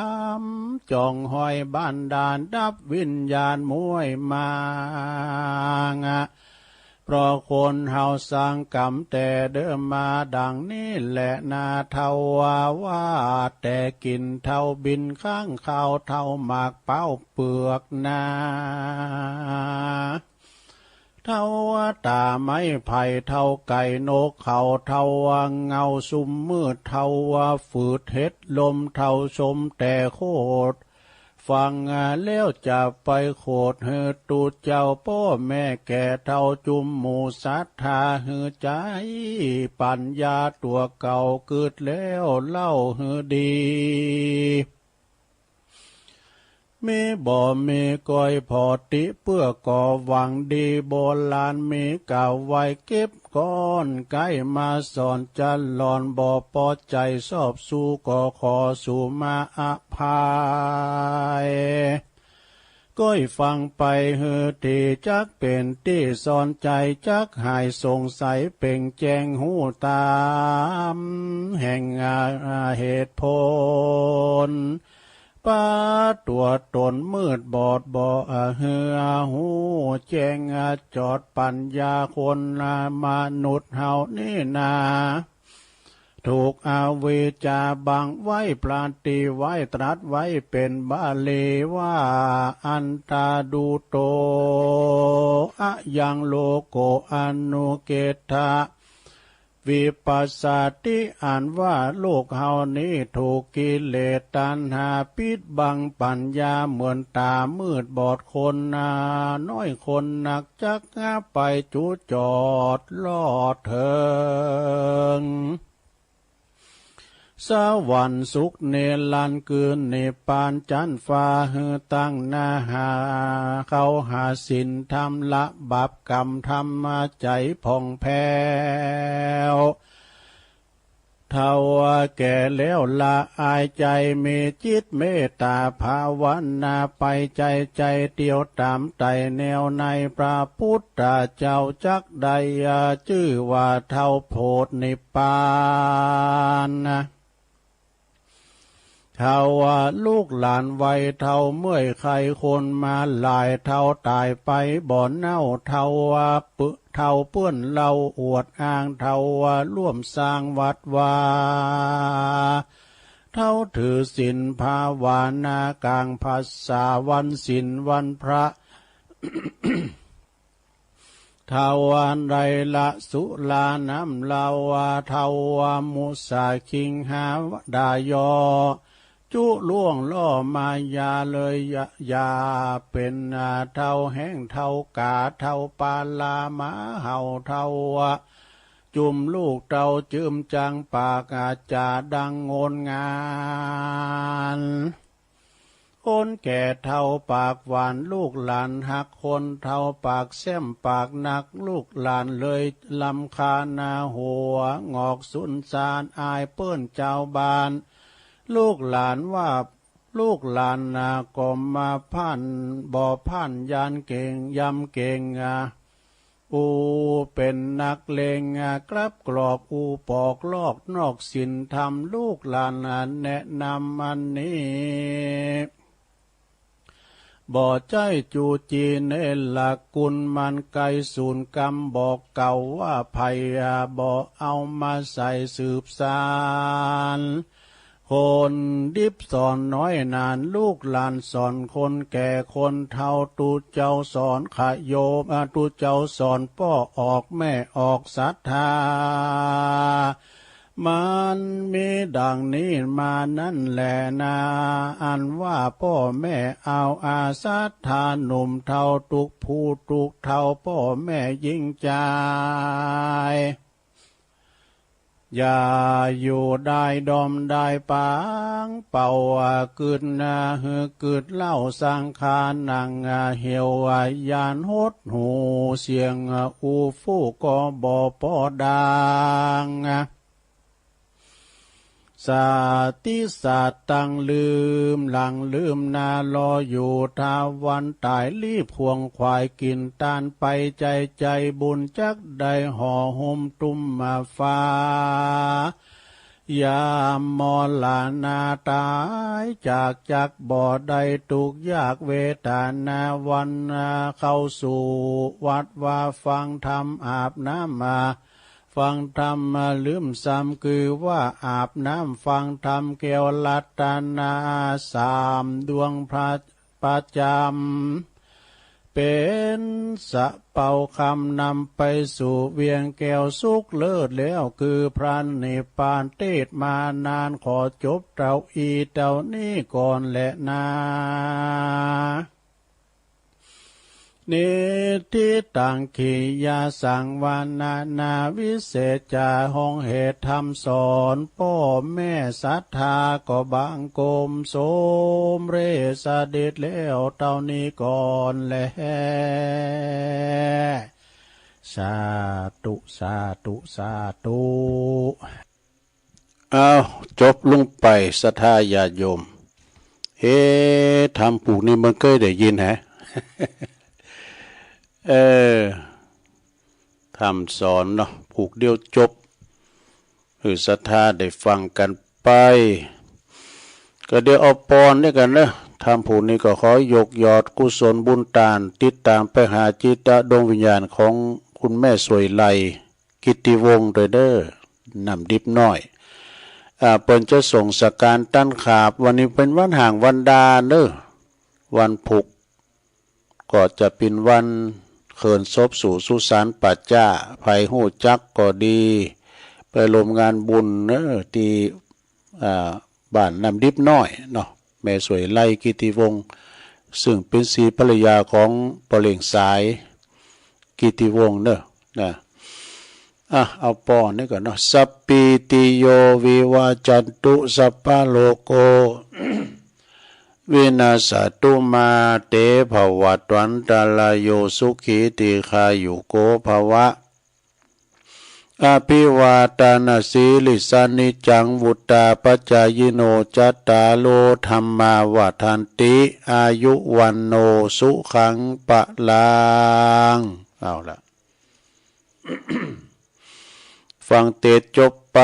มจ้องห้อยบันดาลดับวิญญาณมวยมาง เพราะคนเฮาสร้างกรรมแต่เดิมมาดังนี้แหละนาเทาว่าแต่กินเท่าบินข้างคาวเท่าหมากเป้าเปลือกนา เท่าตาไม้ไผ่เท่าไก่นกเขาเท่าเงาซุมมืดเท่าฝืดเห็ดลมเท่าชมแต่โคตร ฟังแล้วจะไปโขดหือตูเจ้าป้อแม่แก่เท่าจุมหมู่ศรัทธาหือใจ ปัญญาตัวเก่าเกิดแล้วเล่าหือดี มีบ่มีก้อยพอติเปื้อก่อหวังดีโบราณมีกล่าวไว้เก็บก้อนใกล้มาสอนจะหลอนบ่ปอใจสอบสู้ก็ขอสู่มาอภัย ก้อยฟังไปหือที่จักเป็นที่สอนใจจักหายสงสัยเป่งแจ้งหูตามแห่งเหตุผล ปาตัวตนมืดบอดบ่เหือหูแจ้งจอดปัญญาคนมนุษย์เฮานี่นา ถูกอวิชชาบังไว้ปราณตีไว้ตรัสไว้เป็นบาลีว่าอันตาดูโตอะยังโลโกอนุเกตถะ วิปัสสติอันว่าโลกเฮานี้ถูกกิเลสตัณหาปิดบังปัญญาเหมือนตามืดบอดคนนาน้อยคนนักจักหาไปจุจอดลอดเถิง สวรรค์สุขนิรันดร์คือนิพพานจันทร์ฟ้าหือตั้งหน้าหาเขาหาศีลธรรมละบาปกรรมธรรมใจผ่องแผ้ว เฒ่าแก่แล้วละอายใจมีจิตเมตตาภาวนาไปใจใจเตียวตามไต่แนวในพระพุทธเจ้าจักได้ชื่อว่าเฒ่าโพธินิพพานนะ เฒ่าว่าลูกหลานวัยเฒ่าเมื่อยไข้คนมาหลายเฒ่าตายไปบ่เน่าเฒ่าว่าปึเฒ่าเปื้อนเหล้าอวดอ้างเฒ่าว่าร่วมสร้างวัดวา เฒ่าถือศีลภาวนากลางภาษาวันศีลวันพระ เฒ่าอันใดละสุราน้ำเหล้าเฒ่ามุสาคิงหาดายอ จุล่วงล้อมายาเลย อย่า อย่าเป๋น อ่า เท่าแห้ง เท่าก๋า เท่าปาลา หมาเห่า เท่า อ่า จุ่มลูก เท่าจืมจังปาก อ่า จ่าดังโงนงาน คนแก่เท่าปากหวาน ลูกหลานฮัก คนเท่าปากแซ่มปากหนัก ลูกหลานเลยรำคาญ หน้าหัวงอกสุนซาน อายเปิ้นจาวบ้าน ลูกหลานว่า ลูกหลานนะก็มาพ่าน บ่พ่านยานเก่ง ยำเก่ง อ่ะ ผู้เป๋นนักเลง อ่ะ กลับกรอก ผู้ปอกลอกนอกศีลธรรม ลูกหลาน อ่ะ แนะนำอันนี้ บ่ใจ้จูจีเนรคุณ มันไกลศูนย์กรรม บอกเก่าว่าไผ่ อ่ะ บ่เอามาใส่สืบสาน คนดิบสอนน้อยนาน ลูกหลานสอนคนแก่ คนเฒ่า ตุ๊เจ้าสอนขะโยม อ่ะ ตุ๊เจ้าสอนป้อออกแม่ออกศรัทธา มันมีดังนี้มานั่นแหละนา อันว่าป้อแม่เอาอาศรัทธา หนุ่มเฒ่าตุ๊กผู้ตุ๊กเฒ่า ป้อแม่หญิงจาย อย่าอยู่ได้ดอมได้ปางเป่า อ่ะ กึด อ่ะ หื้อกึดเหล้าสังขาร นั่ง อ่ะ เหี่ยว อ่ะ ย่านหดหูเสียง อ่ะ อู้ฟู่ก็บ่ปอดัง อ่ะ สติสัตว์ตั้งลืมหลังลืมหน้า รออยู่ถ้าวันตาย รีบขวนขวายกินตานไป ใจใจบุญจักได้ห่อหุ้มตุ้มมาฟ้า ยามมรณาตายจาก จักบ่ได้ทุกข์ยากเวทนา วันเข้าสู่วัดวาฟังธรรมอาบน้ำมา ฟังธรรมมาลืมซ้ำ คือว่าอาบน้ำฟังธรรม แก้วรัตนาสามดวงพระประจำ เป๋นสะเปาคำนำไปสู่เวียงแก้วสุขเลิศแล้ว คือพระนิพพาน เตศน์มานานขอจบเต้าอี้เต้านี้ก่อนแหละนา นิทธิตัง ขียาสังวานานา วิเศษจา ห้องเหตุธรรมสอนป้อแม่ศรัทธา ก็บังคมสมเร็จเสด็จแล้วเต้านี้ก่อนแล สาธุ สาธุ สาธุ อ้าว จบลงไป ศรัทธาญาติโยม เอ๊ะ ธรรมผูกนี้มันเคยได้ยินแฮะ เออ ธรรมสอนเนาะ ผูกเดียวจบ หื้อศรัทธาได้ฟังกันไป ก็เดี๋ยวเอาปอนนี่กันเนอะ ธรรมผูกนี้ก็ขอยกยอดกุศลบุญตาน ติดตามไปหาจิตดวงวิญญาณของคุณแม่สวยไล กิตติวงศ์ด้วยเด้อ น้ำดิบน้อย อ่า เปิ้นจะส่งสการตันขาบ วันนี้เป็นวันห่างวันดาเนอะ วันพุก ก็จะเป็นวันเขินศพสู่สุสานป่าจ้า ไผฮู้จักก็ดี ไปร่วมงานบุญเนอะ ที่ อ่า บ้านน้ำดิบน้อยเนาะ แม่สวยไลกิตติวงศ์ ซึ่งเป็นสีภรรยาของป้อเลี้ยงสาย กิตติวงศ์เนอะ นะ อ่ะ เอาปอนนี่ก่อนเนาะ สัพพีติโยวิวัจจันตุ สัพพะโรโค วินัสสะตุ มาเตภวัตวันตะราโย สุขีทีฆายุโกภวะ อภิวาทานาสีลิสสะ นิจจังวุฑฒาปะจายิโน จัตตาโรธัมมาวัฑฒันติ อายุวัณโณสุขังพะลัง เอาละ ฟังเตสน์จบไป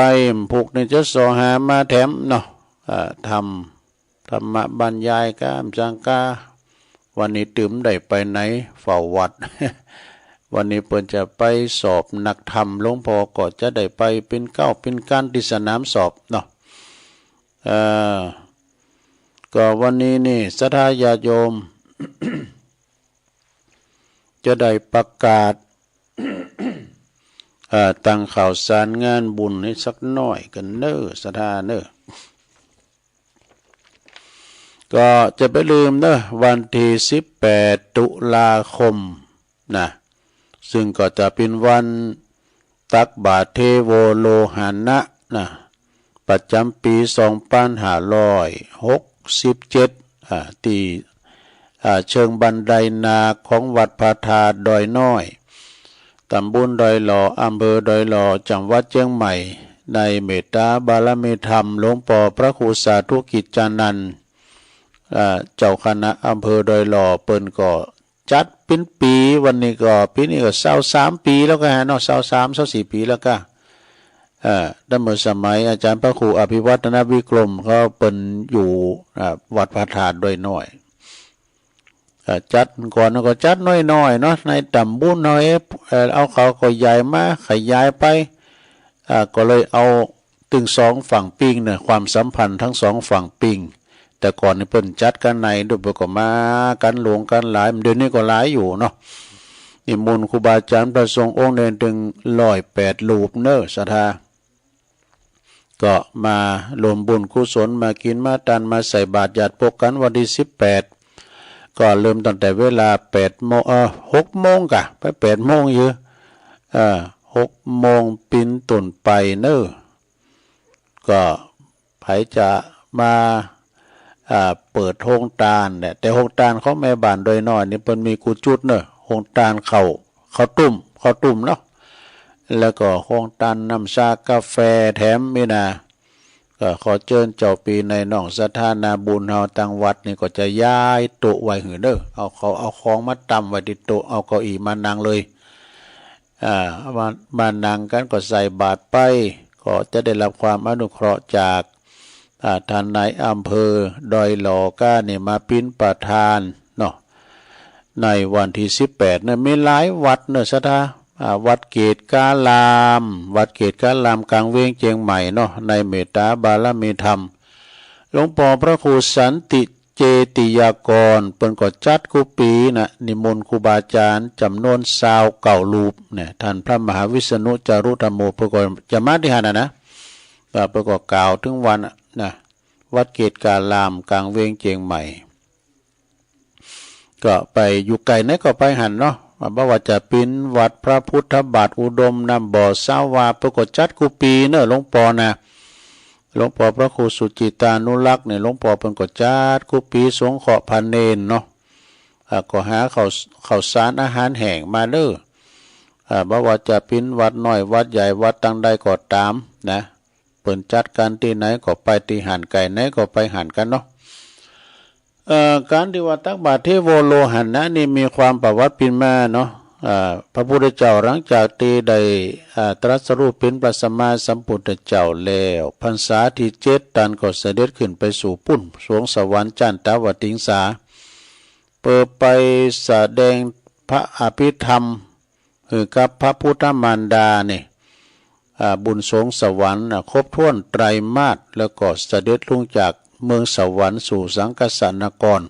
ผูกนี้จะส่อหามาแถมเนาะ อ่า ธรรม ธรรมบรรยายกามจังกา วันนี้ตึมได้ไปไหน เฝ้าวัด วันนี้เปิ้นจะไปสอบนักธรรม หลวงพ่อก็จะได้ไปเป็นเก้าเป็นกันที่สนามสอบเนาะ เอ่อ ก็วันนี้นี่ศรัทธาญาติโยม จะได้ประกาศ เอ่อ ตั้งข่าวสารงานบุญให้สักหน่อยกันเนอะ ศรัทธาเนอะ ก็จะไปลืมเนอะวันที่สิบแปดตุลาคมนะ ซึ่งก็จะเป็นวันตักบาตรเทโวโลหานะนะ ประจำปีสองพันห้าร้อยหกสิบเจ็ดอ่าที่อ่าเชิงบันไดนาของวัดพระธาตุดอยน้อย ตำบลดอยหล่อ อำเภอดอยหล่อ จังหวัดเชียงใหม่ ในเมตตาบารมีธรรมหลวงปอพระครูสาธุกิจจานันท์อ่าเจ้าคณะอำเภอดอยหล่อ เปิ้นก็จัดเป็นปี วันนี้ก็ปีนี้ก็ซาวสามปีแล้วก็ฮะเนาะ ซาวสาม ซาวสี่ปีแล้วก็เอ่อตั้งแต่สมัยอาจารย์พระครูอภิวัฒนวิกรมเขาเปิ้นอยู่อ่าวัดพระธาตุดอยน้อย เอ่อจัดก่อนก็จัดน้อยๆเนาะ ในตำบลเฮาเองเอ่อเอาเขาก็ใหญ่มาขยายไปอ่าก็เลยเอาตึงสองฝั่งปิงเนี่ย ความสัมพันธ์ทั้งสองฝั่งปิง แต่ก่อนนี่เปิ้นจัดกันใน เดี๋ยวเปิ้นก็มากันหลวงกันหลาย เดี๋ยวนี้ก็หลายอยู่เนาะ นิมนต์ครูบาอาจารย์พระสงฆ์องค์เดียวตึงร้อยแปดรูปเนอะ ศรัทธา ก็มาร่วมบุญกุศล มากินมาตาน มาใส่บาตรญาติพวกกันวันที่สิบแปด ก็เริ่มตั้งแต่เวลาแปดโมง เออ หกโมงกะ ไปแปดโมงอยู่ เออ หกโมงปินต้นไปเนอะ ก็ใผจะมาอ่าเปิดโฮงตานเนี่ย แต่โฮงตานของแม่บ้านดอยน้อยนี่เปิ้นมีกู้จุดเนอะ โฮงตานข้าว ข้าวตุ้ม ข้าวตุ้มเนาะ แล้วก็โฮงตานน้ำชากาแฟแถมมีนะ ก็ขอเจิญเจ้าปีในน้องศรัทธานาบุญเฮาตังวัดนี่ก็จะย้ายโต๊ะไว้หื้อเด้อ เอาเขาเอาของมาตั้งไว้ที่โต๊ะ เอาเก้าอี้มานั่งเลย อ่า มา มานั่งกันก็ใส่บาตรไป ก็จะได้รับความอนุเคราะห์จากอ่าท่านนายอำเภอดอยหล่อก้านี่มาปิ้นประธานเนาะ ในวันที่สิบแปดเนี่ยมีหลายวัดเนอะ ศรัทธา อ่า วัดเกตการาม วัดเกตการามกลางเวียงเชียงใหม่เนาะ ในเมตตาบารมีธรรม หลวงปอพระครูสันติเจติยากร เปิ้นก็จัดกู้ปีนะ นิมนต์ครูบาอาจารย์จำนวนซาวเก้ารูปเนี่ย ท่านพระมหาวิษณุจารุธรรมโม เปิ้นก็จะมาตี้หั้นนะนะ ก็เปิ้นก็กล่าวถึงวันนะ วัดเกตการามกลางเวียงเชียงใหม่ ก็ไปอยู่ไกลไหนก็ไปหั้นเนาะ บ่ว่าจะปิ้นวัดพระพุทธบาทอุดมน้ำบ่อสาวา เปิ้นก็จัดกู้ปีเนอะ หลวงปอนะ หลวงปอพระครูสุจิตานุรักษ์เนี่ย หลวงปอเปิ้นก็จัดกู้ปีสงเคราะห์พระเณรเนาะ อ่า ก็หาข้าว ข้าวสารอาหารแห้งมาเด้อ อ่า บ่ว่าจะปิ้นวัดน้อยวัดใหญ่วัดตังใดก็ตามนะ เปิ้นจัดกันตี้ไหนก็ไปตี้หั้น ไกลไหนก็ไปหั้นกันเนาะ เอ่อ การตี้ว่าตักบาตรเทโวโลหะนะนี่มีความประวัติปิ้นมาเนาะ เอ่อ พระพุทธเจ้าหลังจากตี้ได้ เอ่อ ตรัสรู้เป๋นพระสัมมาสัมพุทธเจ้าแล้ว พรรษาตี้เจ็ด ต้านก็เสด็จขึ้นไปสู่ปุ้นสวงสวรรค์จันตวติงสา เปื้อไปแสดงพระอภิธรรมหื้อกับพระพุทธมารดานี่ อ่า บุญสวงสวรรค์ อ่า ครบถ้วนไตรมาส แล้วก็เสด็จลงจากเมืองสวรรค์สู่สังคสนคร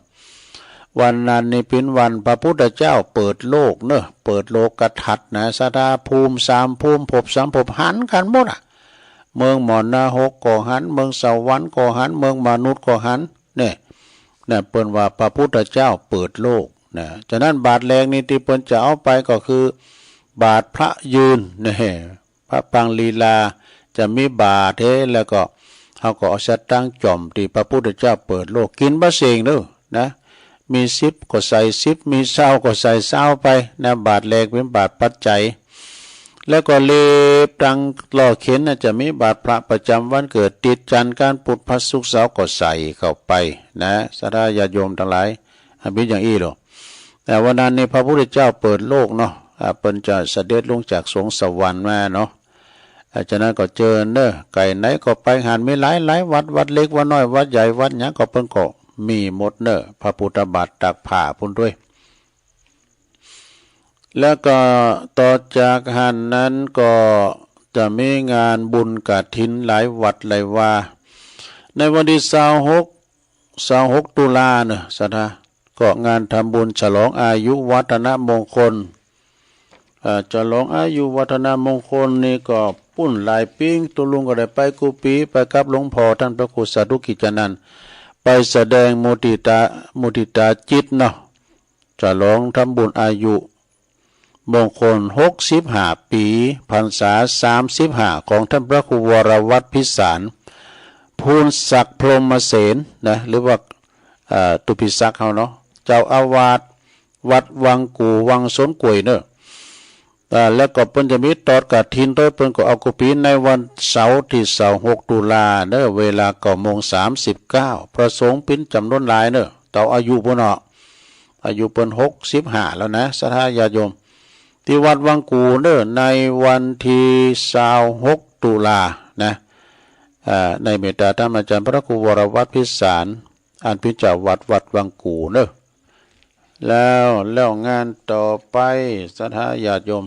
วันนั้นนี่เป๋นวันพระพุทธเจ้าเปิดโลกเนอะ เปิดโลกทัศน์นะ ศรัทธา ภูมิสามภูมิ ภพสามภพหันกันหมดอะ เมืองมรณะหกก็หัน เมืองสวรรค์ก็หัน เมืองมนุษย์ก็หัน เนี่ย นะ เปิ้นว่าพระพุทธเจ้าเปิดโลกนะ ฉะนั้นบาตรแรกนี่ตี้เปิ้นจะเอาไปก็คือ บาตรพระยืนนะ พระปางลีลา จะมีบาตรเฮ แล้วก็เฮาก็เอาสตางค์จ่อมตี้พระพุทธเจ้าเปิดโลก กินบ่เซ็งเด้อนะ มีสิบก็ใส่สิบ มีซาวก็ใส่ซาวไปนะ บาตรแรกเป๋นบาตรปัจจัย แล้วก็เล็บตังล้อเข็นนะ จะมีบาตรพระประจำวันเกิด ติดจันทร์ อังคาร พุธ พฤหัส ศุกร์ เสาร์ก็ใส่เข้าไปนะ ศรัทธาญาติโยมตังหลาย อ่ะ เป๋นอย่างอี้โล แต่วันนั้นนี่พระพุทธเจ้าเปิดโลกเนาะ อ่ะ เปิ้นจะเสด็จลงจากสวงสวรรค์มาเนาะ อ่ะ ฉะนั้นก็เจิญเนอะ ไกลไหนก็ไปหั้น มีหลายหลายวัด วัดเล็กวัดน้อย วัดใหญ่วัดหยังก็เปิ้นก็มีหมดเนอะ พระพุทธบาทตากผ้าปุ้นด้วย แล้วก็ต่อจากหั้นนั้นก็จะมีงานบุญกฐินหลายวัดหลายวา ในวันตี้ซาวหก ซาวหกตุลาเนอะ ศรัทธา ก็งานทำบุญฉลองอายุวัฒนมงคล เอ่อ ฉลองอายุวัฒนมงคลนี่ก็ปุ้นหลายปี๋ ตุ๊ลุงก็ได้ไปกู้ปี๋ ไปกับหลวงพ่อต้านพระครูสาธุกิจจานันท์ ไปแสดงมุติตา มุติตาจิตเนาะ ฉลองทำบุญอายุมงคลหกสิบห้าปี พรรษาสามสิบห้า ของท่านพระครูวรวัฒน์พิสาร ภูลศักดิ์พรหมเสนนะ หรือว่า เอ่อ ตุปิศักดิ์เฮาเนาะ เจ้าอาวาสวัดวังกู่ วังสวนกล้วยเนอะ อ่า แล้วก็เปิ้นจะมีตอดกฐินด้วย เปิ้นก็เอากุปีในวันเสาร์ที่ยี่สิบหกตุลาเนอะ เวลาเก้าโมงสามสิบเก้า พระสงฆ์เป็นจำนวนหลายเนอะ เต่าอายุปุ้นเนาะ อายุเปิ้นหกสิบห้าแล้วนะ ศรัทธาญาติโยม ที่วัดวังกู่เนอะ ในวันที่ยี่สิบหกตุลานะ อ่า ในเมตตาธรรมอาจารย์พระครูวรวัฒน์พิสาร อันเป็นเจ้าวัดวัดวังกู่เนอะ แล้ว แล้วงานต่อไป ศรัทธาญาติโยม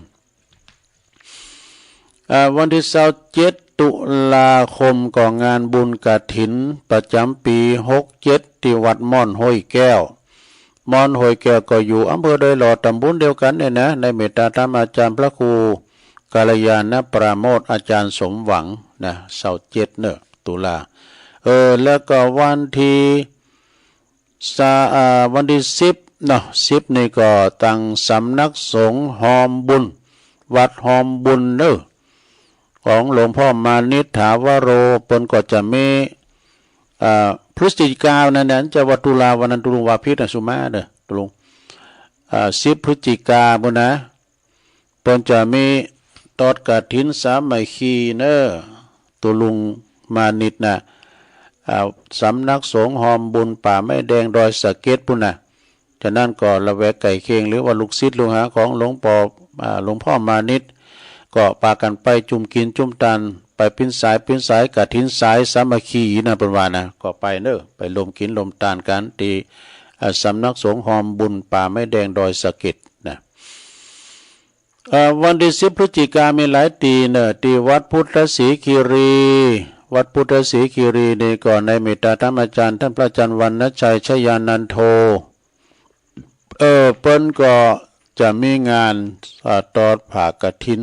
อ่า วันที่ยี่สิบเจ็ดตุลาคมก็งานบุญกฐินประจำปีหกเจ็ด ที่วัดม่อนห้วยแก้ว ม่อนห้วยแก้วก็อยู่อำเภอดอยหล่อ ตำบลเดียวกันเนี่ยนะ ในเมตตาธรรมอาจารย์พระครูกัลยาณปราโมทย์อาจารย์สมหวังนะ ยี่สิบเจ็ดเนอะ ตุลา เออ แล้วก็วันที่ สะ อ่า วันที่สิบเนาะ สิบนี่ก็ตังสำนักสงฆ์ฮอมบุญ วัดฮอมบุญเนอะ ของหลวงพ่อมานิษฐาวโร เปิ้นก็จะมี อ่า พฤศจิกานั่นนะ จะว่าตุลา วันนั้นตุลุงว่าผิดนะ สุมาเด้อ ตุลุง อ่า สิบพฤศจิกาปุ้นนะ เปิ้นจะมีตอดกฐินสามัคคีเนอะ ตุลุงมานิษนะ อ่า สำนักสงฆ์ฮอมบุญป่าไม้แดงดอยสะเก็ดปุ้นนะ ฉะนั้นก็ละแวกใกล้เคียง หรือว่าลูกศิษย์ลูกหาของหลวงปอ อ่า หลวงพ่อมานิษ ก็ปากั๋นไปจุ่มกิ๋นจุ่มตาน ไปปิ้นสายปิ้นสายกฐินสายสามัคคีนะ เปิ้นว่านะ ก็ไปเนอะ ไปรวมกิ๋นรวมตานกั๋นตี้ อ่า สำนักสงฆ์ฮอมบุญป่าไม้แดงดอยสะเก็ดนะ เอ่อ วันตี้สิบพฤศจิกามีหลายตี้เนอะ ตี้วัดพุทธศรีคีรี วัดพุทธศรีคีรีนี่ก็ในเมตตาธรรมอาจารย์ต้านพระอาจารย์วรรณชัยชยานันโท เออ เปิ้นก็จะมีงาน อ่า ตอดผ้ากฐิน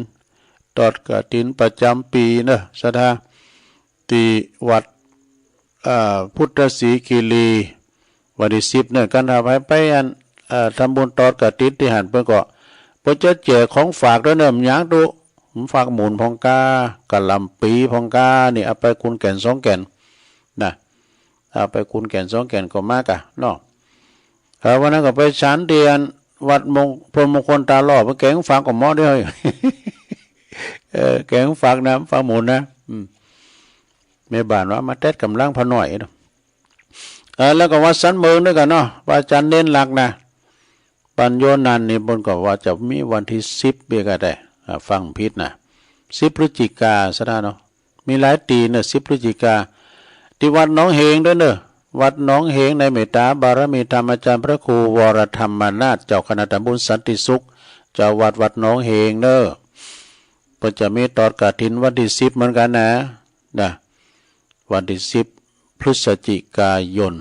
ตอดกฐินประจ๋ำปี๋เนอะ ศรัทธา ตี้วัด อ่า พุทธศรีคีรี วันตี้สิบเนอะ กั๋นถ้าใผไปอัน อ่า ทำบุญตอดกฐินตี้หั้นเปิ้นก็ เปิ้นจะแจกของฝากตวยเนอะ บ่าหยังตุ๊ ของฝากหมุนพ่องก้า กะหล่ำปี๋พ่องก้า นี่เอาไปคนแก่นสองแก่น นะ เอาไปคนแก่นสองแก่นก็มากะเนาะ เออ วันนั้นก็ไปฉันตี้อันวัดมง พรหมมงคลตาหล่อ ไปแกงฝากก็หมอเดียว เออ แกงฝากนะ ฝากหมุนนะ อืม แม่บ้านว่ามาแต๊ดก๋ำลังพอหน่อยเนาะ เออ แล้วก็วัดสันเมืองตวยกั๋นเนาะ พระอาจารย์เน้นหลักนะ ปัญโยนันท์นี่เปิ้นก็ว่าจะมีวันตี้สิบเปียกะแต๊ อ่า ฟังผิดนะ สิบพฤศจิกา ศรัทธาเนาะ มีหลายตี้เนอะ สิบพฤศจิกา ตี้วัดหนองเหงตวยเนอะ วัดหนองเหงในเมตตาบารมีธรรมอาจารย์พระครูวรธรรมนาถ เจ้าคณะตำบลสันติสุข เจ้าวัดวัดหนองเหงเนอะ เปิ้นจะมีตอดกฐินวันตี้สิบเหมือนกั๋นนะ นะ วันตี้สิบพฤศจิกายน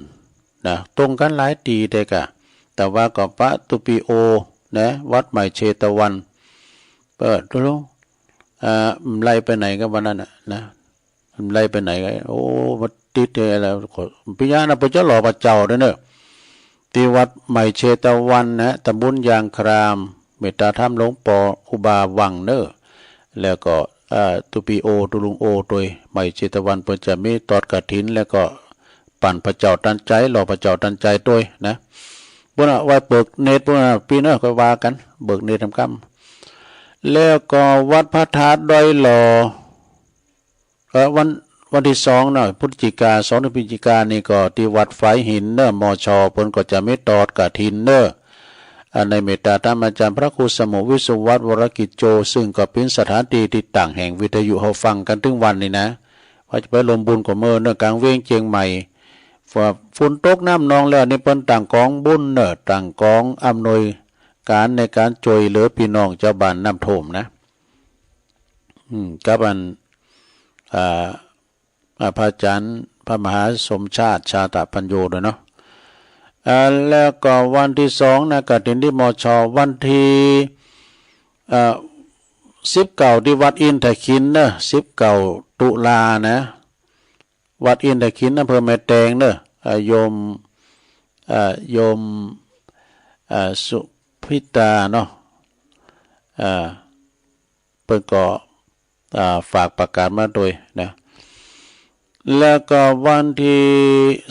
นะ ตรงกั๋นหลายตี้เต๊กะ แต่ว่าก็ปะตุปีโอนะ วัดใหม่เชตวัน เปิดดูลูก อ่า บ่ได้ไปไหนกั๋นวันนั้นน่ะนะ บ่ได้ไปไหนกั๋น โอ้ มาติดอะไรก็ ปิยะนะ เปิ้นจะหล่อพระเจ้าตวยเนอะ ตี้วัดใหม่เชตวันนะ ตำบลยางคราม เมตตาธรรมหลวงปอครูบาวังเนอะ แล้วก็ อ่า ตุปีโอ ตุลุงโอตวย ใหม่เชตวัน เปิ้นจะมีตอดกฐิน แล้วก็ ปั๋นพระเจ้าตันใจ๋ หล่อพระเจ้าตันใจ๋ตวยนะ เปิ้นเอาไว้เบิกเนตร เปิ้นเอาปี๋เนอะ ก็ว่ากั๋น เบิกเนตรทำกรรม แล้วก็วัดพระธาตุดอยหล่อ เอ่อ วัน วันตี้สองเนาะ พฤศจิกา สองพฤศจิกานี่ก็ตี้วัดฝายหินเนอะ มช เปิ้นก็จะมีตอดกฐินเนอะ อ่า ในเมตตาธรรมอาจารย์พระครูสมุวิศวัตรวรกิจโจ ซึ่งก็เป๋นสถานตี้ตี้ตั้งแห่งวิทยุเฮาฟังกั๋นตึงวันนี้นะ ว่าจะไปรวมบุญก็เมื่อเนอะ กลางเวียงเจียงใหม่ ฝน ฝนตกน้ำนองแล้วนี่เปิ้นตั้งก๋องบุญเนอะ ตั้งก๋องอำนวยก๋านในก๋านจ้วยเหลือปี้น้องจาวบ้านน้ำท่วมนะ อืม กับอัน อ่า อ่า พระอาจารย์พระมหาสมชาติชาตะปัญโญตวยเนาะ อ่า แล้วก็วันตี้สองนะ กฐินตี้ มช วันตี้ เอ่อ สิบเก้าตี้วัดอินทขิลเนอะ สิบเก้าตุลานะ วัดอินทขิล อำเภอแม่แตงเนอะ เอ่อโยมเอ่อโยมเอ่อสุพิตาเนาะ เอ่อเปิ้นก็เอ่อฝากประกาศมาด้วยนะ แล้วก็วันที่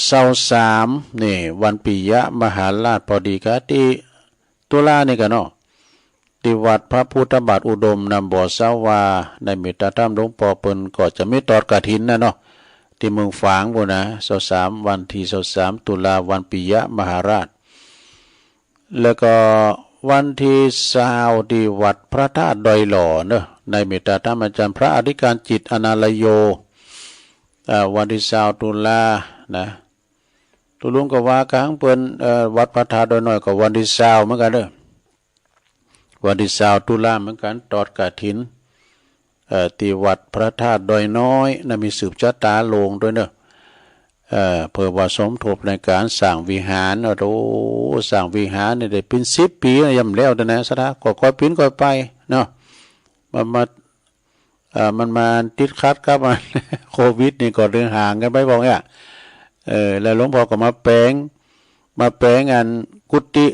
ซาวสามนี่ วันปิยะมหาราชพอดีครับ ที่ตุลานี่กันเนาะ ที่วัดพระพุทธบาทอุดมนะ บ่ทราบว่าในเมตตาธรรมหลวงพ่อเปิ้นก็จะมีทอดกฐินนะเนาะ ที่เมืองฝางพู้นนะ ซาวสาม วันที่ซาวสาม ตุลา วันปิยะมหาราช แล้วก็วันที่ซาว ที่วัดพระธาตุดอยหล่อเนอะ ในเมตตาธรรมอาจารย์พระอธิการจิตอนาลโย อ่า วันที่ซาว ตุลานะ ตุลุงก็ว่ากังเปิ้น เอ่อ วัดพระธาตุดอยน้อยก็วันที่ซาวเหมือนกันเนอะ วันที่ซาว ตุลาเหมือนกัน ทอดกฐิน เอ่อ ที่วัดพระธาตุดอยน้อยนะ มีสืบชะตาโลงด้วยเนอะ เอ่อ เพื่อว่าสมทบในการสร้างวิหาร โอ้โห สร้างวิหารนี่ได้เป็นสิบปีนะ ยังบ่แล้วแต่นะ ศรัทธาก็ค่อยเป็นค่อยไปเนาะ มันมา เอ่อ มันมาติดขัดกับ โควิดนี่ก็เลยห่างกันไป บอกเนี่ย เออ แล้วหลวงพ่อก็มาแปลง มาแปลงอันกุฏิ